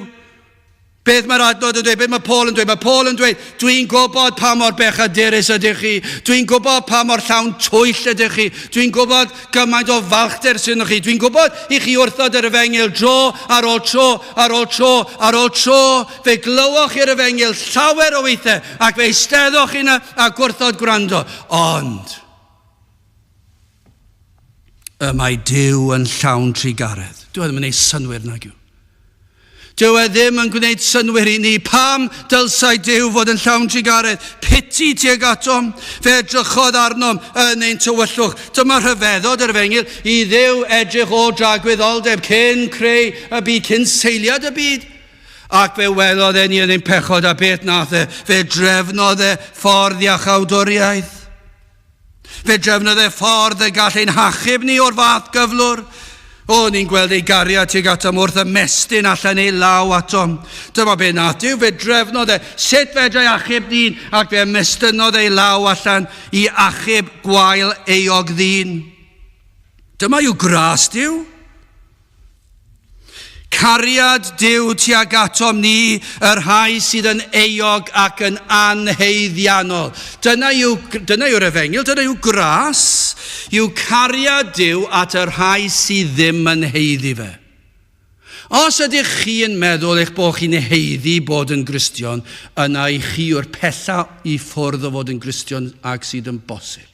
Beth mae'r adnod yn dweud? Beth mae Paul yn dweud? Mae Paul yn dweud, dwi'n gwybod pa mor bechadurus ydych chi. Dwi'n gwybod pa mor llawn twyll ydych chi. Dwi'n gwybod gymaint o falchder sydd yno chi. Dwi'n gwybod i chi wrthod yr efengyl dro ar ôl tro ar ôl tro ar ôl tro. Fe glywoch chi'r efengyl llawer o weithiau ac fe eisteddwch chi yna a gwrthod gwrando. Ond, y mae Duw yn llawn trugaredd. Dyw e ddim yn ei synwyr nag yw. Dyw e ddim yn gwneud synnwyr i ni. Pam dylsai Duw fod yn llawn trugaredd? Piti tuag atom. Fe edrychodd arnom yn ein tywyllwch. Dyma rhyfeddod yr efengyl i Dduw edrych o dragwyddoldeb cyn creu y byd, cyn seiliad y byd. Ac fe welodd e ni yn ein pechod a beth nath e? Fe drefnodd e ffordd iachawdwriaeth. Fe drefnodd e ffordd y gall ein hachub ni o'r fath gyflwr. O, ni'n gweld ei gariad tuag atom wrth ymestyn allan ei law atom. Dyma be nath Duw, fe drefnodd e sut fedrai achub dyn, ac fe ymestynnodd ei law allan i achub gwael euog ddyn. Dyma yw gras Duw. Cariad Duw tuag atom ni, y rhai sydd yn euog ac yn anhaeddiannol. Dyna yw, dyna yw'r efengyl, dyna yw gras, yw cariad Duw at y rhai sydd ddim yn haeddu fe. Os ydych chi'n meddwl eich bod chi'n haeddu bod yn Gristion, yna i chi yw'r pella i ffwrdd o fod yn Gristion ag sydd yn bosib.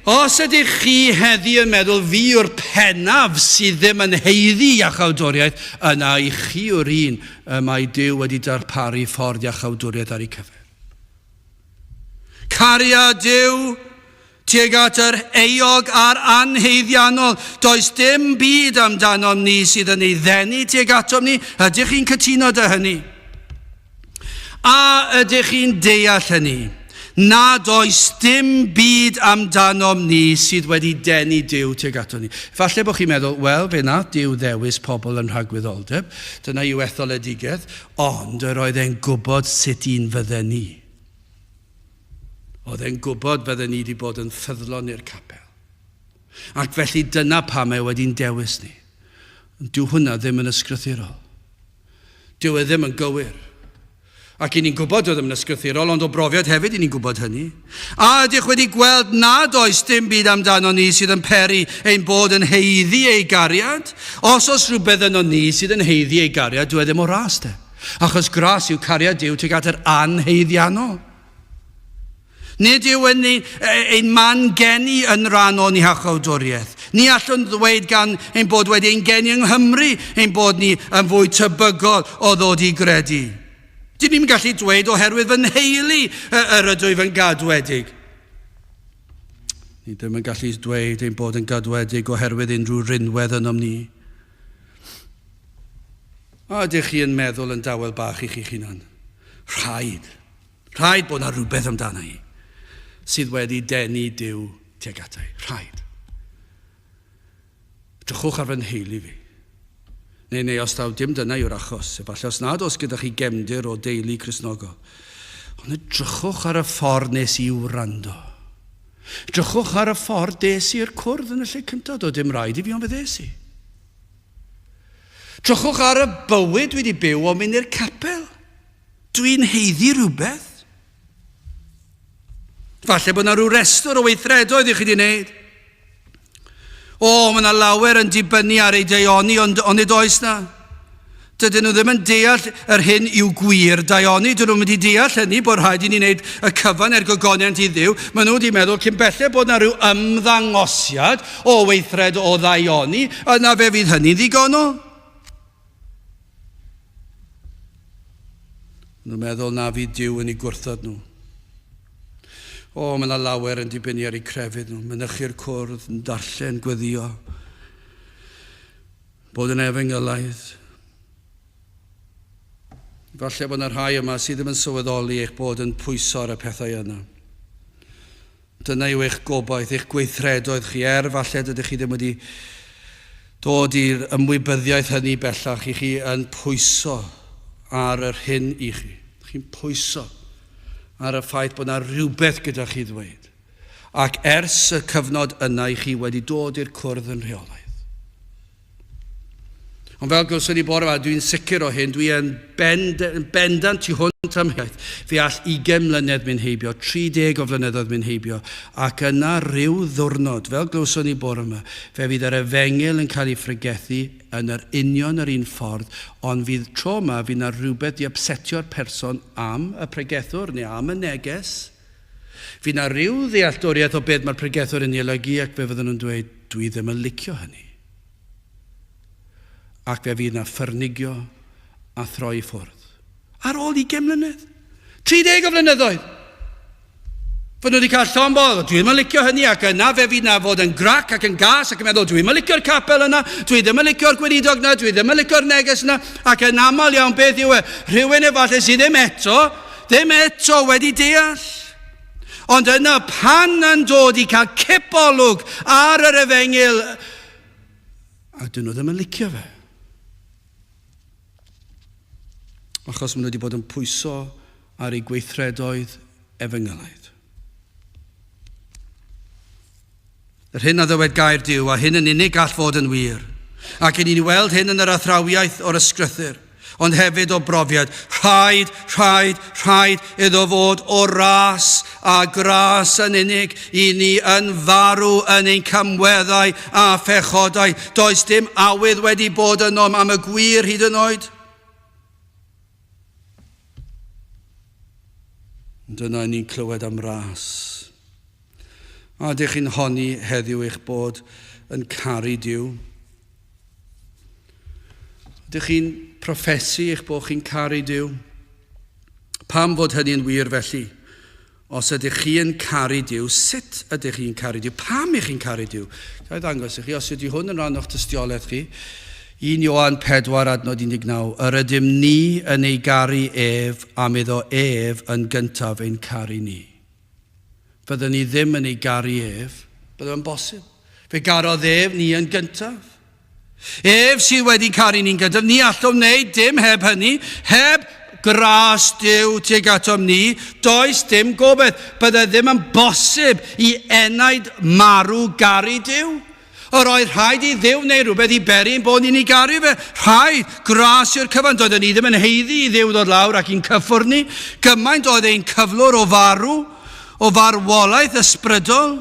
Os ydych chi heddi yn meddwl fi yw'r pennaf sydd ddim yn haeddu iachawdwriaeth, yna i chi yw'r un y mae Duw wedi darparu ffordd iachawdwriaeth ar ei cyfer. Cariad Duw tuag at yr euog a'r anhaeddiannol. Does dim byd amdanom ni sydd yn ei ddenu tuag atom ni. Ydych chi'n cytuno dy hynny? A ydych chi'n deall hynny? Nad oes dim byd amdanom ni sydd wedi denu Duw tuag aton ni. Falle bod chi'n meddwl, wel, fe wnaeth Duw ddewis pobl yn rhagwyddoldeb, dyna yw etholedigaeth, ond yr oedd e'n gwybod sut un fydden ni. Oedd e'n gwybod fydden ni wedi bod yn ffyddlon i'r capel. Ac felly dyna pam mae wedi'n dewis ni. Dyw hwnna ddim yn ysgrythurol. Dyw e ddim yn gywir. Ac i ni'n gwybod dyw e ddim yn ysgrythurol, ond o brofiad hefyd i ni'n gwybod hynny. A ydych wedi gweld nad oes dim byd amdano ni sydd yn peri ein bod yn haeddu ei gariad? Os oes rhywbeth yno ni sydd yn haeddu ei gariad, dyw e ddim o ras de. Achos gras yw cariad Duw tuag at yr anhaeddiannol. Nid yw yn ein man geni yn rhan o'n iachawdwriaeth. Ni allwn ddweud gan ein bod wedi ein geni yng Nghymru ein bod ni yn fwy tebygol o ddod i gredu. Dyn ni'n gallu dweud oherwydd fy nheulu yr ydw i fy gadwedig. Ni ddim yn gallu dweud ein bod yn gadwedig oherwydd unrhyw rinwedd ynom ni. A ydych chi yn meddwl yn dawel bach i chi'ch hunan? Rhaid. Rhaid bod 'na rhywbeth amdana i sydd wedi denu Duw tuag ata i. Rhaid. Drychwch ar fy nheulu fi. Neu, neu os taw dim dyna yw'r achos, efallai os nad oes gyda chi gefndir o deulu Cristnogol. Ond edrychwch ar y ffordd nes i wrando. Edrychwch ar y ffordd des i'r cwrdd yn y lle cyntaf. Doedd dim rhaid i fi ond fe ddes i. Drychwch ar y bywyd dwi wedi byw o mynd i'r capel. Dwi'n haeddu rhywbeth. Falle bod yna rhyw restr o weithredoedd i chi wedi wneud. O, mae yna lawer yn dibynnu ar ei daioni, ond onid oes na? Dydyn nhw ddim yn deall yr hyn yw gwir daioni. Dyn nhw'n mynd i deall hynny bod rhaid i ni wneud y cyfan er gogoniant i Dduw. Maen nhw wedi meddwl cyn belled bod yna rhyw ymddangosiad o weithred o ddaioni, yna fe fydd hynny'n ddigonol. Nhw'n meddwl na fydd Duw yn eu gwrthod nhw. O, mae yna lawer yn dibynnu ar eu crefydd nhw, mynychu'r cwrdd, yn darllen, gweddio, bod yn efengylaidd. Falle bod yna rhai yma sydd ddim yn sylweddoli eich bod yn pwyso ar y pethau yna. Dyna yw eich gobaith, eich gweithredoedd chi, er falle dydych chi ddim wedi dod i'r ymwybyddiaeth hynny bellach, i chi yn pwyso ar yr hyn i chi. Chi'n pwyso ar y ffaith bod yna rhywbeth gyda chi ddweud. Ac ers y cyfnod yna i chi wedi dod i'r cwrdd yn rheolaidd. Ond fel gwelson ni bore yma, dwi'n sicr o hyn, dwi yn bend, bendant tu hwnt am iaith. Fe all 20 mlynedd mynd heibio, 30 o flynyddoedd mynd heibio, ac yna rhyw ddwrnod, fel glywson ni bore yma, fe fydd yr efengyl yn cael ei phregethu yn yr union yr un ffordd, ond fydd tro yma, fydd na rhywbeth i upsetio'r person am y pregethwr neu am y neges. Fydd na rhyw ddealltwriaeth o beth mae'r pregethwr yn ei olygu ac fe fydden nhw'n dweud, dwi ddim yn licio hynny. Ac fe fydd 'na ffyrnigio a throi i ffwrdd. Ar ôl ugain mlynedd. 30 o flynyddoedd. Fod nhw wedi cael llon bodd, dwi ddim yn licio hynny, ac yna fe fydd na fod yn grac ac yn gas ac yn meddwl, dwi ddim yn licio'r capel yna, dwi ddim yn licio'r gweinidog yna, dwi ddim yn licio'r neges yna, ac yn aml iawn beth yw e, rhywun efallai sydd ddim eto, ddim eto wedi deall. Ond yna pan yn dod i cael cipolwg ar yr efengyl, a dyn nhw ddim yn licio fe. Achos maen nhw wedi bod yn pwyso ar eu gweithredoedd efengylaidd. Yr hyn a ddywed gair Duw, a hyn yn unig gall fod yn wir, ac i ni'n weld hyn yn yr athrawiaeth o'r ysgrythur, ond hefyd o brofiad, rhaid, rhaid, rhaid iddo fod o ras a gras yn unig i ni yn farw yn ein camweddau a phechodau. Does dim awydd wedi bod ynom am y gwir hyd yn oed. Ond yna ni'n clywed am ras. A ydych chi'n honni heddiw eich bod yn caru Duw? Ydych chi'n proffesu eich bod chi'n caru Duw? Pam fod hynny'n wir felly? Os ydych chi yn caru Duw, sut ydych chi'n caru Duw? Pam ych chi'n caru Duw? Ga i ddangos i chi, os ydy hwn yn rhan o'ch tystiolaeth chi, 1 Ioan 4 adnod 19, yr ydym ni yn ei garu ef am iddo ef yn gyntaf ein caru ni. Fyddwn ni ddim yn ei garu ef, bydde fe'n bosib. Fe garodd ef ni yn gyntaf. Ef sydd wedi caru ni'n gyntaf. Ni allwn wneud dim heb hynny, heb gras Duw tuag atom ni, does dim gobaith. Bydde ddim yn bosib i enaid marw garu Duw. Yr oedd rhaid i Dduw wneud rhywbeth i beri ein bod ni'n ei garu fe. Rhaid, gras yw'r cyfan. Doedden ni ddim yn haeddu i Dduw ddod lawr ac i'n cyffwrdd ni. Gymaint oedd ein cyflwr o farw, o farwolaeth ysbrydol.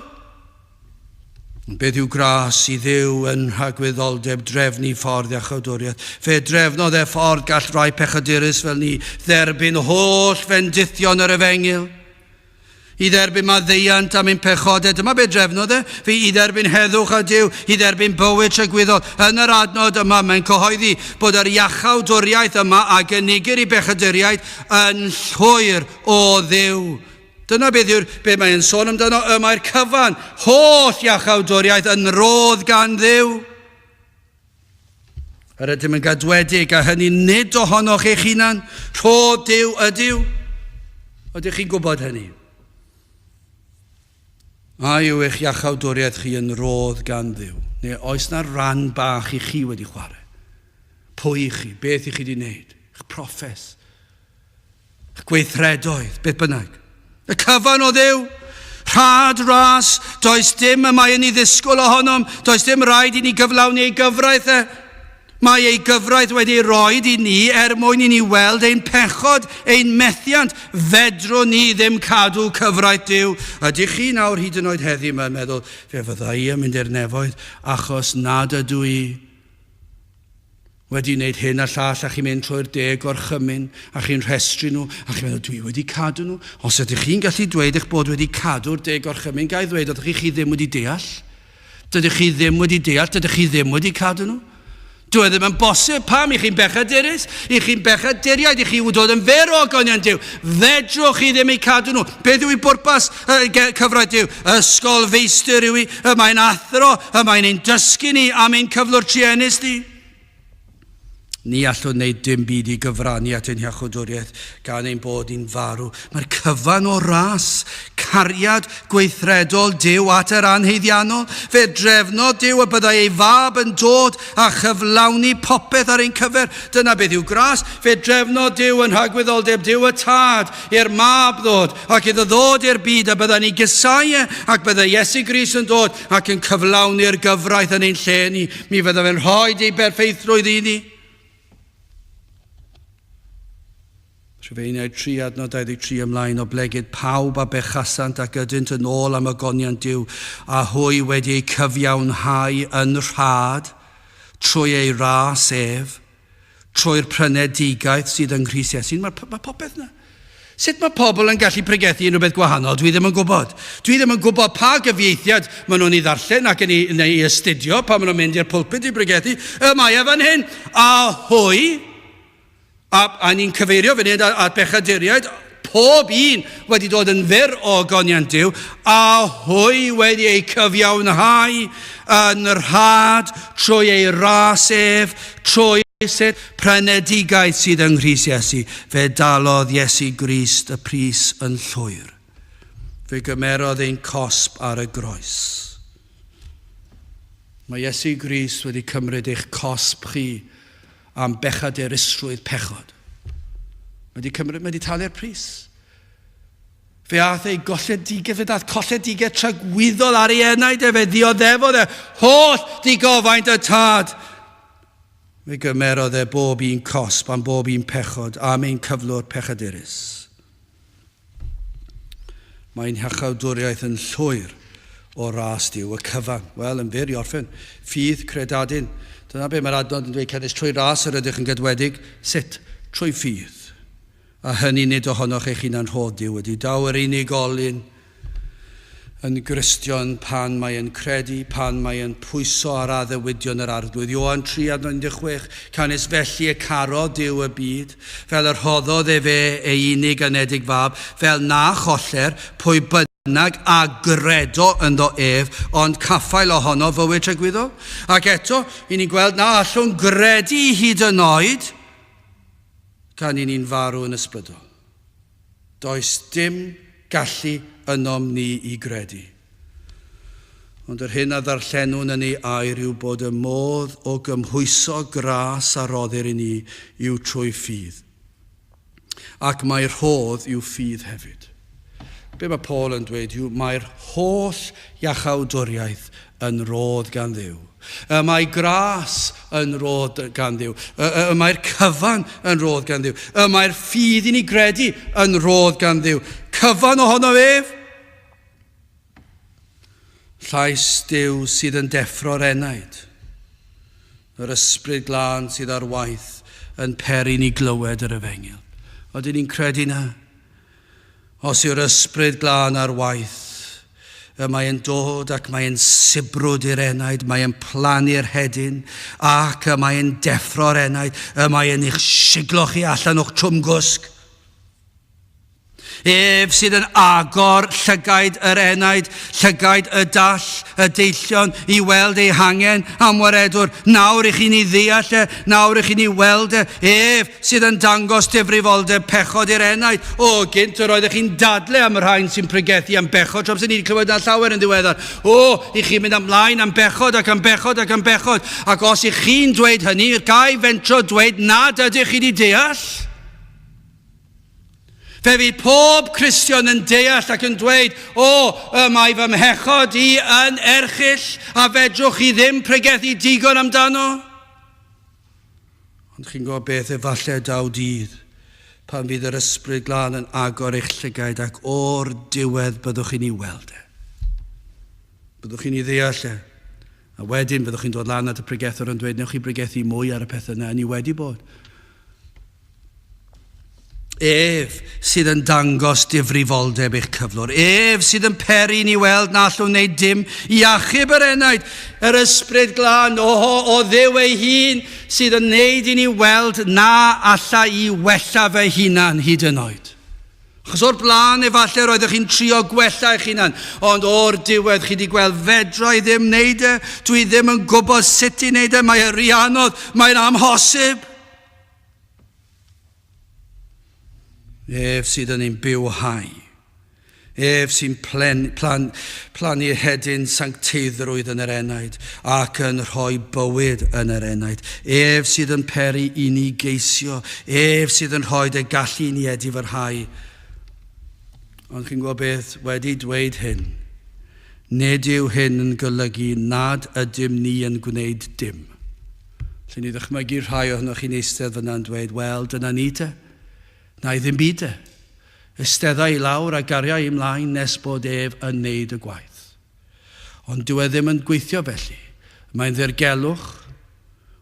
Ond beth yw gras i Dduw yn rhagwyddoldeb drefnu ffordd iachawdwriaeth? Fe drefnodd e ffordd gall rai pechadurus fel ni dderbyn holl fendithion yr efengyl. I dderbyn maddeuant am ein pechodau. Dyma be drefnodd e. Fi i dderbyn heddwch â Duw, i dderbyn bywyd tragwyddol. Yn yr adnod yma, mae'n cyhoeddi bod yr iachawdwriaeth yma a gynigir i bechaduriaid yn llwyr o Dduw. Dyna beth yw'r be mae'n sôn amdano. Y mae'r cyfan, holl iachawdwriaeth yn rodd gan Dduw. Yr ydym yn gadwedig, a hynny nid ohonoch eich hunan, rhodd Duw ydyw. Ydych chi'n gwybod hynny? A yw eich iachawdwriaeth chi yn rodd gan Dduw? Neu oes na ran bach i chi wedi chwarae? Pwy i chi? Beth i chi wedi wneud? Eich proffes? Eich gweithredoedd? Beth bynnag. Y cyfan o Dduw. Rhad ras, does dim y mae yn ei ddisgwyl ohonom, does dim rhaid i ni gyflawni ei gyfraith e. Mae ei gyfraith wedi ei roed i ni er mwyn i ni weld ein pechod, ein methiant. Fedrwn ni ddim cadw cyfraith Duw. Ydych chi nawr hyd yn oed heddiw yma yn meddwl, fe fydda i yn mynd i'r nefoedd achos nad ydw i wedi wneud hyn a llall a chi'n mynd trwy'r deg gorchymyn a chi'n rhestru nhw a chi'n meddwl dwi wedi cadw nhw. Os ydych chi'n gallu dweud eich bod wedi cadw'r deg gorchymyn, ga i ddweud ydych chi, chi ddim wedi deall? Dydych chi ddim wedi deall, dydych chi ddim wedi cadw nhw. Dyw e ddim yn bosib. Pam? I chi'n bechadurus? I chi'n bechaduriaid? I chi wedi dod yn fyr o ogoniant Duw? Fedrwch chi ddim eu cadw nhw. Beth yw i bwrpas cyfraith Duw? Ysgol feistr yw i. Y mae'n athro, y mae'n ein dysgu ni am ein cyflwr truenus ni. Ni allwn wneud dim byd i gyfrannu at ein hiachawdwriaeth gan ein bod ni'n farw. Mae'r cyfan o ras, cariad gweithredol Duw at yr anhaeddiannol. Fe drefnodd Duw y byddai ei fab yn dod a chyflawni popeth ar ein cyfer. Dyna beth yw gras. Fe drefnodd Duw yn rhagwyddoldeb Duw y Tad i'r mab ddod ac iddo ddod i'r byd a byddai'n ei gysau e ac byddai Iesu Grist yn dod ac yn cyflawni'r gyfraith yn ein lle ni. Mi fydda fe'n rhoi ei berffeithrwydd i ni. Rhufeiniaid 3 adnod 23 ymlaen, oblegid pawb a bechasant ac ydynt yn ôl am ogoniant Duw, a hwy wedi eu cyfiawnhau yn rhad trwy ei ras ef, trwy'r prynedigaeth sydd yng Nghrist Iesu. Mae, mae popeth yna. Sut mae pobl yn gallu pregethu unrhyw beth gwahanol, dwi ddim yn gwybod. Dwi ddim yn gwybod pa gyfieithiad maen nhw'n ei ddarllen ac yn ei, yn ei astudio pan maen nhw'n mynd i'r pulpit i bregethu. Y mae e fan hyn. A hwy, a, a ni'n cyfeirio fan hyn at bechaduriaid, pob un wedi dod yn fyr o ogoniant Duw, a hwy wedi eu cyfiawnhau yn rhad trwy ei ras ef, trwy sut prynedigaeth sydd yng Nghrist Iesu. Fe dalodd Iesu Grist y pris yn llwyr. Fe gymerodd ein cosb ar y groes. Mae Iesu Grist wedi cymryd eich cosb chi am bechadurusrwydd pechod. Mae wedi cymryd, mae wedi talu'r pris. Fe aeth ei golledigaeth, fe ddaeth colledigaeth tragwyddol ar ei enaid e, fe ddioddefodd e holl digofaint y tad. Fe gymerodd e bob un cosb am bob un pechod am ein cyflwr pechadurus. Mae'n hiachawdwriaeth yn llwyr o ras Duw, y cyfan. Wel, yn fyr i orffen, ffydd credadun. Dyna be mae'r adnod yn dweud, canys trwy ras yr ydych yn gadwedig. Sut? Trwy ffydd. A hynny nid ohonoch eich hunan rhodd Duw ydy. Daw yr unigolyn yn Gristion pan mae yn credu, pan mae yn pwyso ar addewidion yr Arglwydd. Ioan 3 adnod 16, Canys felly y carodd Duw y byd, fel y rhoddodd efe ei unig anedig fab, fel na choller pwy bynnag a gredo ynddo ef, ond caffael ohono fywyd tragwyddol. Ac eto, i ni'n gweld na allwn gredu hyd yn oed, Gan i ni'n farw yn ysbrydol. Does dim gallu ynom ni i gredu. Ond yr hyn a ddarllenwn yn ei air yw bod y modd o gymhwyso gras a roddir i ni yw trwy ffydd. Ac mae rhodd yw ffydd hefyd. Be mae Paul yn dweud yw mae'r holl iachawdwriaeth yn rhodd gan Dduw. Y mae gras yn rhodd gan Dduw. Y, y, y mae'r cyfan yn rhodd gan Dduw. Y mae'r ffydd i ni gredu yn rhodd gan Dduw. Cyfan ohono ef. Llais Duw sydd yn deffro'r enaid. Yr Ysbryd Glân sydd ar waith yn peri ni glywed yr efengyl. Odyn ni'n credu na? Os yw'r Ysbryd Glân ar waith, y mae yn dod ac mae yn sibrwd i'r enaid, mae yn plannu'r hedyn, ac y mae yn deffro'r enaid, y mae yn eich siglo chi allan o'ch trwmgwsg. Ef sydd yn agor llygaid yr enaid, llygaid y dall, y deillion, i weld eu hangen am waredwr. Nawr i chi'n ei ddeall e, nawr i chi'n ei weld e. Ef sydd yn dangos difrifoldeb pechod i'r enaid. O, gynt yr oeddech chi'n dadle am y rhain sy'n pregethu am bechod, tra ni wedi clywed na llawer yn ddiweddar. O, i chi'n mynd ymlaen am bechod ac am bechod ac am bechod. Ac os i chi'n dweud hynny, ga i fentro dweud nad ydych chi wedi deall? Fe fydd pob Cristion yn deall ac yn dweud, O, y mae fy mhechod i yn erchyll, a fedrwch chi ddim pregethu digon amdano. Ond chi'n gwybod beth, efallai daw dydd pan fydd yr Ysbryd Glân yn agor eich llygaid ac o'r diwedd byddwch chi'n ei weld e. Byddwch chi'n ei ddeall e. A wedyn byddwch chi'n dod lan at y pregethwr yn dweud, newch chi bregethu mwy ar y pethau yna, a ni wedi bod. Ef sydd yn dangos difrifoldeb eich cyflwr. Ef sydd yn peri ni weld na allwn wneud dim i achub yr enaid. Yr Ysbryd Glân, o, o Dduw ei hun, sydd yn wneud i ni weld na alla i wella fy hunan hyd yn oed. Achos o'r blaen efallai roeddech chi'n trio gwella eich hunan, ond o'r diwedd chi wedi gweld fedra i ddim wneud e, dwi ddim yn gwybod sut i wneud e, mae e rhy anodd, mae'n amhosib. Ef sydd yn ein bywhau. Ef sy'n plen, plan, plannu hedyn sancteiddrwydd yn yr enaid ac yn rhoi bywyd yn yr enaid. Ef sydd yn peri i ni geisio. Ef sydd yn rhoi dy gallu i ni edifyrhau. Ond chi'n gwybod beth? Wedi dweud hyn, nid yw hyn yn golygu nad ydym ni yn gwneud dim. Lle ni ddychmygu rhai ohonoch chi'n eistedd fyna yn dweud, wel, dyna ni te. Na i ddim byd te. Eistedda i lawr a garia i mlaen nes bod ef yn neud y gwaith. Ond dyw e ddim yn gweithio felly. Mae'n ddirgelwch,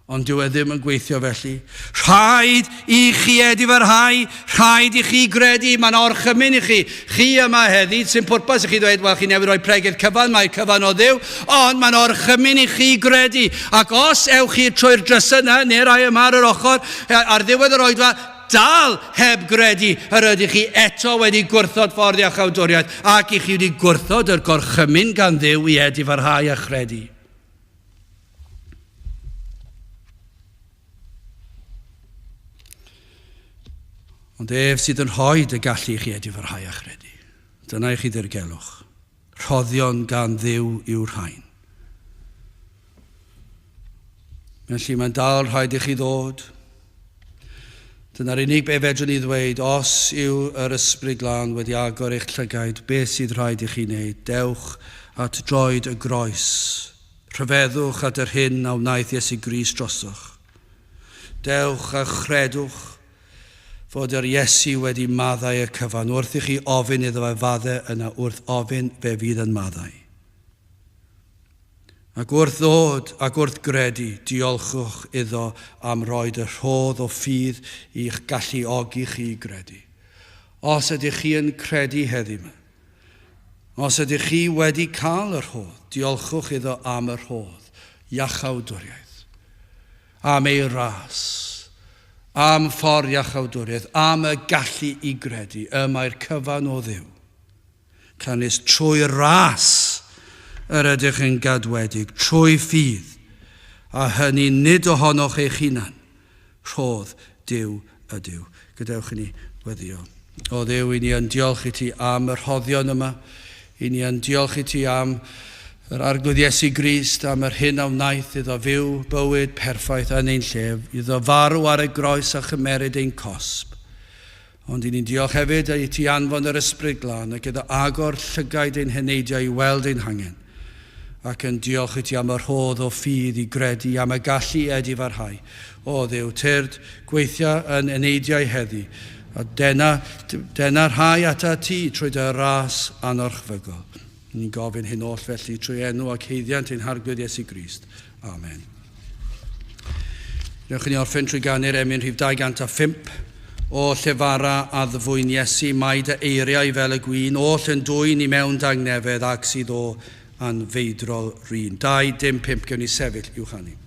Ond dyw e ddim yn gweithio felly. Rhaid i chi edifarhau, rhaid i chi gredu, mae'n orchymyn i chi. Chi yma heddi, sy'n pwrpas i chi ddweud, wel, chi newydd roi pregeth cyfan, mae'r cyfan o Dduw, ond mae'n orchymyn i chi gredu. Ac os ewch chi trwy'r drysau yna, neu rai yma ar yr ochr, ar ddiwedd yr oedfa, dal heb gredu yr ydych chi eto wedi gwrthod ffordd iachawdwriaeth, ac i chi wedi gwrthod yr gorchymyn gan Dduw i edifarhau a chredu. Ond ef sydd yn rhoi dy gallu i chi edifarhau a chredu. Dyna i chi ddirgelwch. Rhoddion gan Dduw yw'r rhain. Felly mae'n dal rhaid i chi ddod. Dyna'r unig be fedrwn ni ddweud, os yw yr Ysbryd Glân wedi agor eich llygaid, beth sydd rhaid i chi wneud? Dewch at droed y groes. Rhyfeddwch at yr hyn a wnaeth Iesu Grist drosoch. Dewch a chredwch fod yr Iesu wedi maddau y cyfan. Wrth i chi ofyn iddo fe fadde, yna wrth ofyn fe fydd yn maddau. Ac wrth ddod ac wrth gredu, diolchwch iddo am roed y rhodd o ffydd i'ch galluogi chi i gredu. Os ydych chi yn credu heddiw 'ma, os ydych chi wedi cael y rhodd, diolchwch iddo am y rhodd, iachawdwriaeth, am ei ras, am ffordd iachawdwriaeth, am y gallu i gredu, y mae'r cyfan o Dduw. Canys trwy ras yr ydych yn gadwedig, trwy ffydd, a hynny nid ohonoch eich hunan, rhodd Duw ydyw. Gadewch i ni weddïo. O Dduw, i ni yn diolch i ti am y rhoddion yma. I ni yn diolch i ti am yr Arglwydd Iesu Grist, am yr hyn a wnaeth iddo fyw bywyd perffaith yn ein lle, iddo farw ar y groes a chymeryd ein cosb. Ond i ni'n diolch hefyd i ti anfon yr Ysbryd Glân ac iddo agor llygaid ein heneidiau i weld ein hangen, ac yn diolch i ti am y rhodd o ffydd i gredu, am y gallu i edifarhau. O Dduw, tyrd, gweithia yn eneidiau heddi, a dena, dena rhai ata ti trwy dy ras anorchfygol. Ni'n gofyn hyn oll felly trwy enw ac haeddiant ein Harglwydd Iesu Grist. Amen. Newch i ni orffen trwy ganu'r emyn rhif 205. O llefara a ddfwyn Iesu, mae dy eiriau fel y gwin, oll yn dwyn i mewn dangnefedd ac sydd o anfeidrol rin. 2, dim 5, gewn ni sefyll i'w chanu.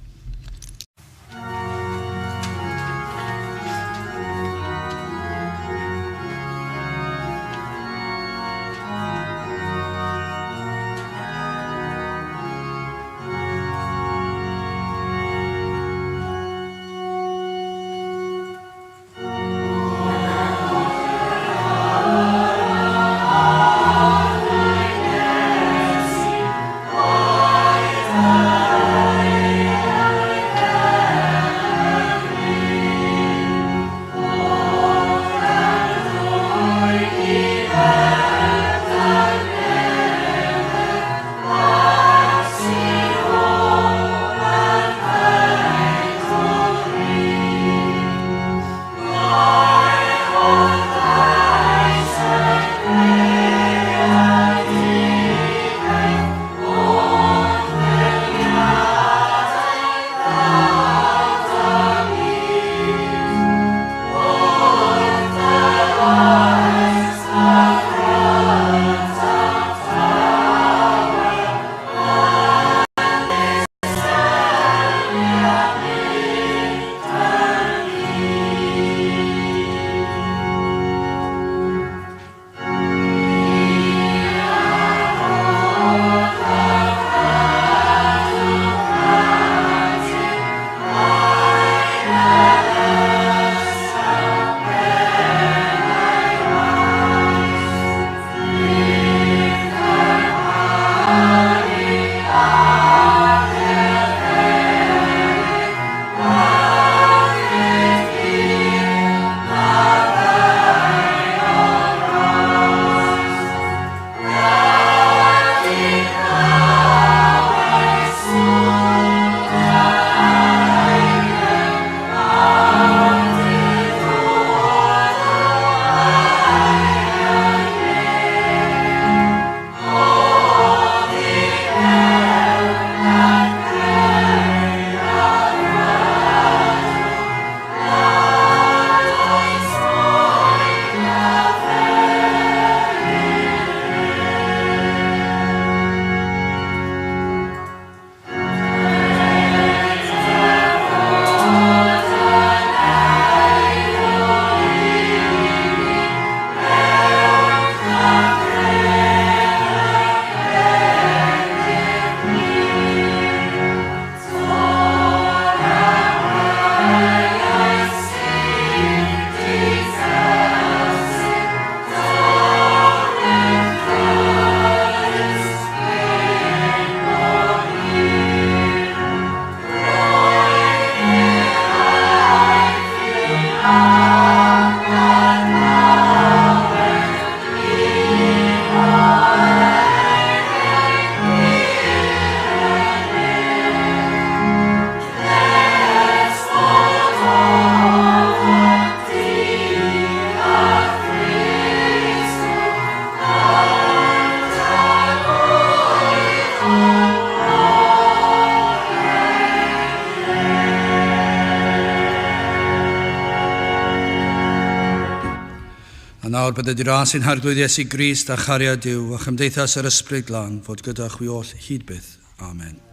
nawr bydded i ras ein Harglwydd Iesu Grist a chariad Duw a chymdeithas yr Ysbryd Glân fod gyda chwi oll hyd byth. Amen.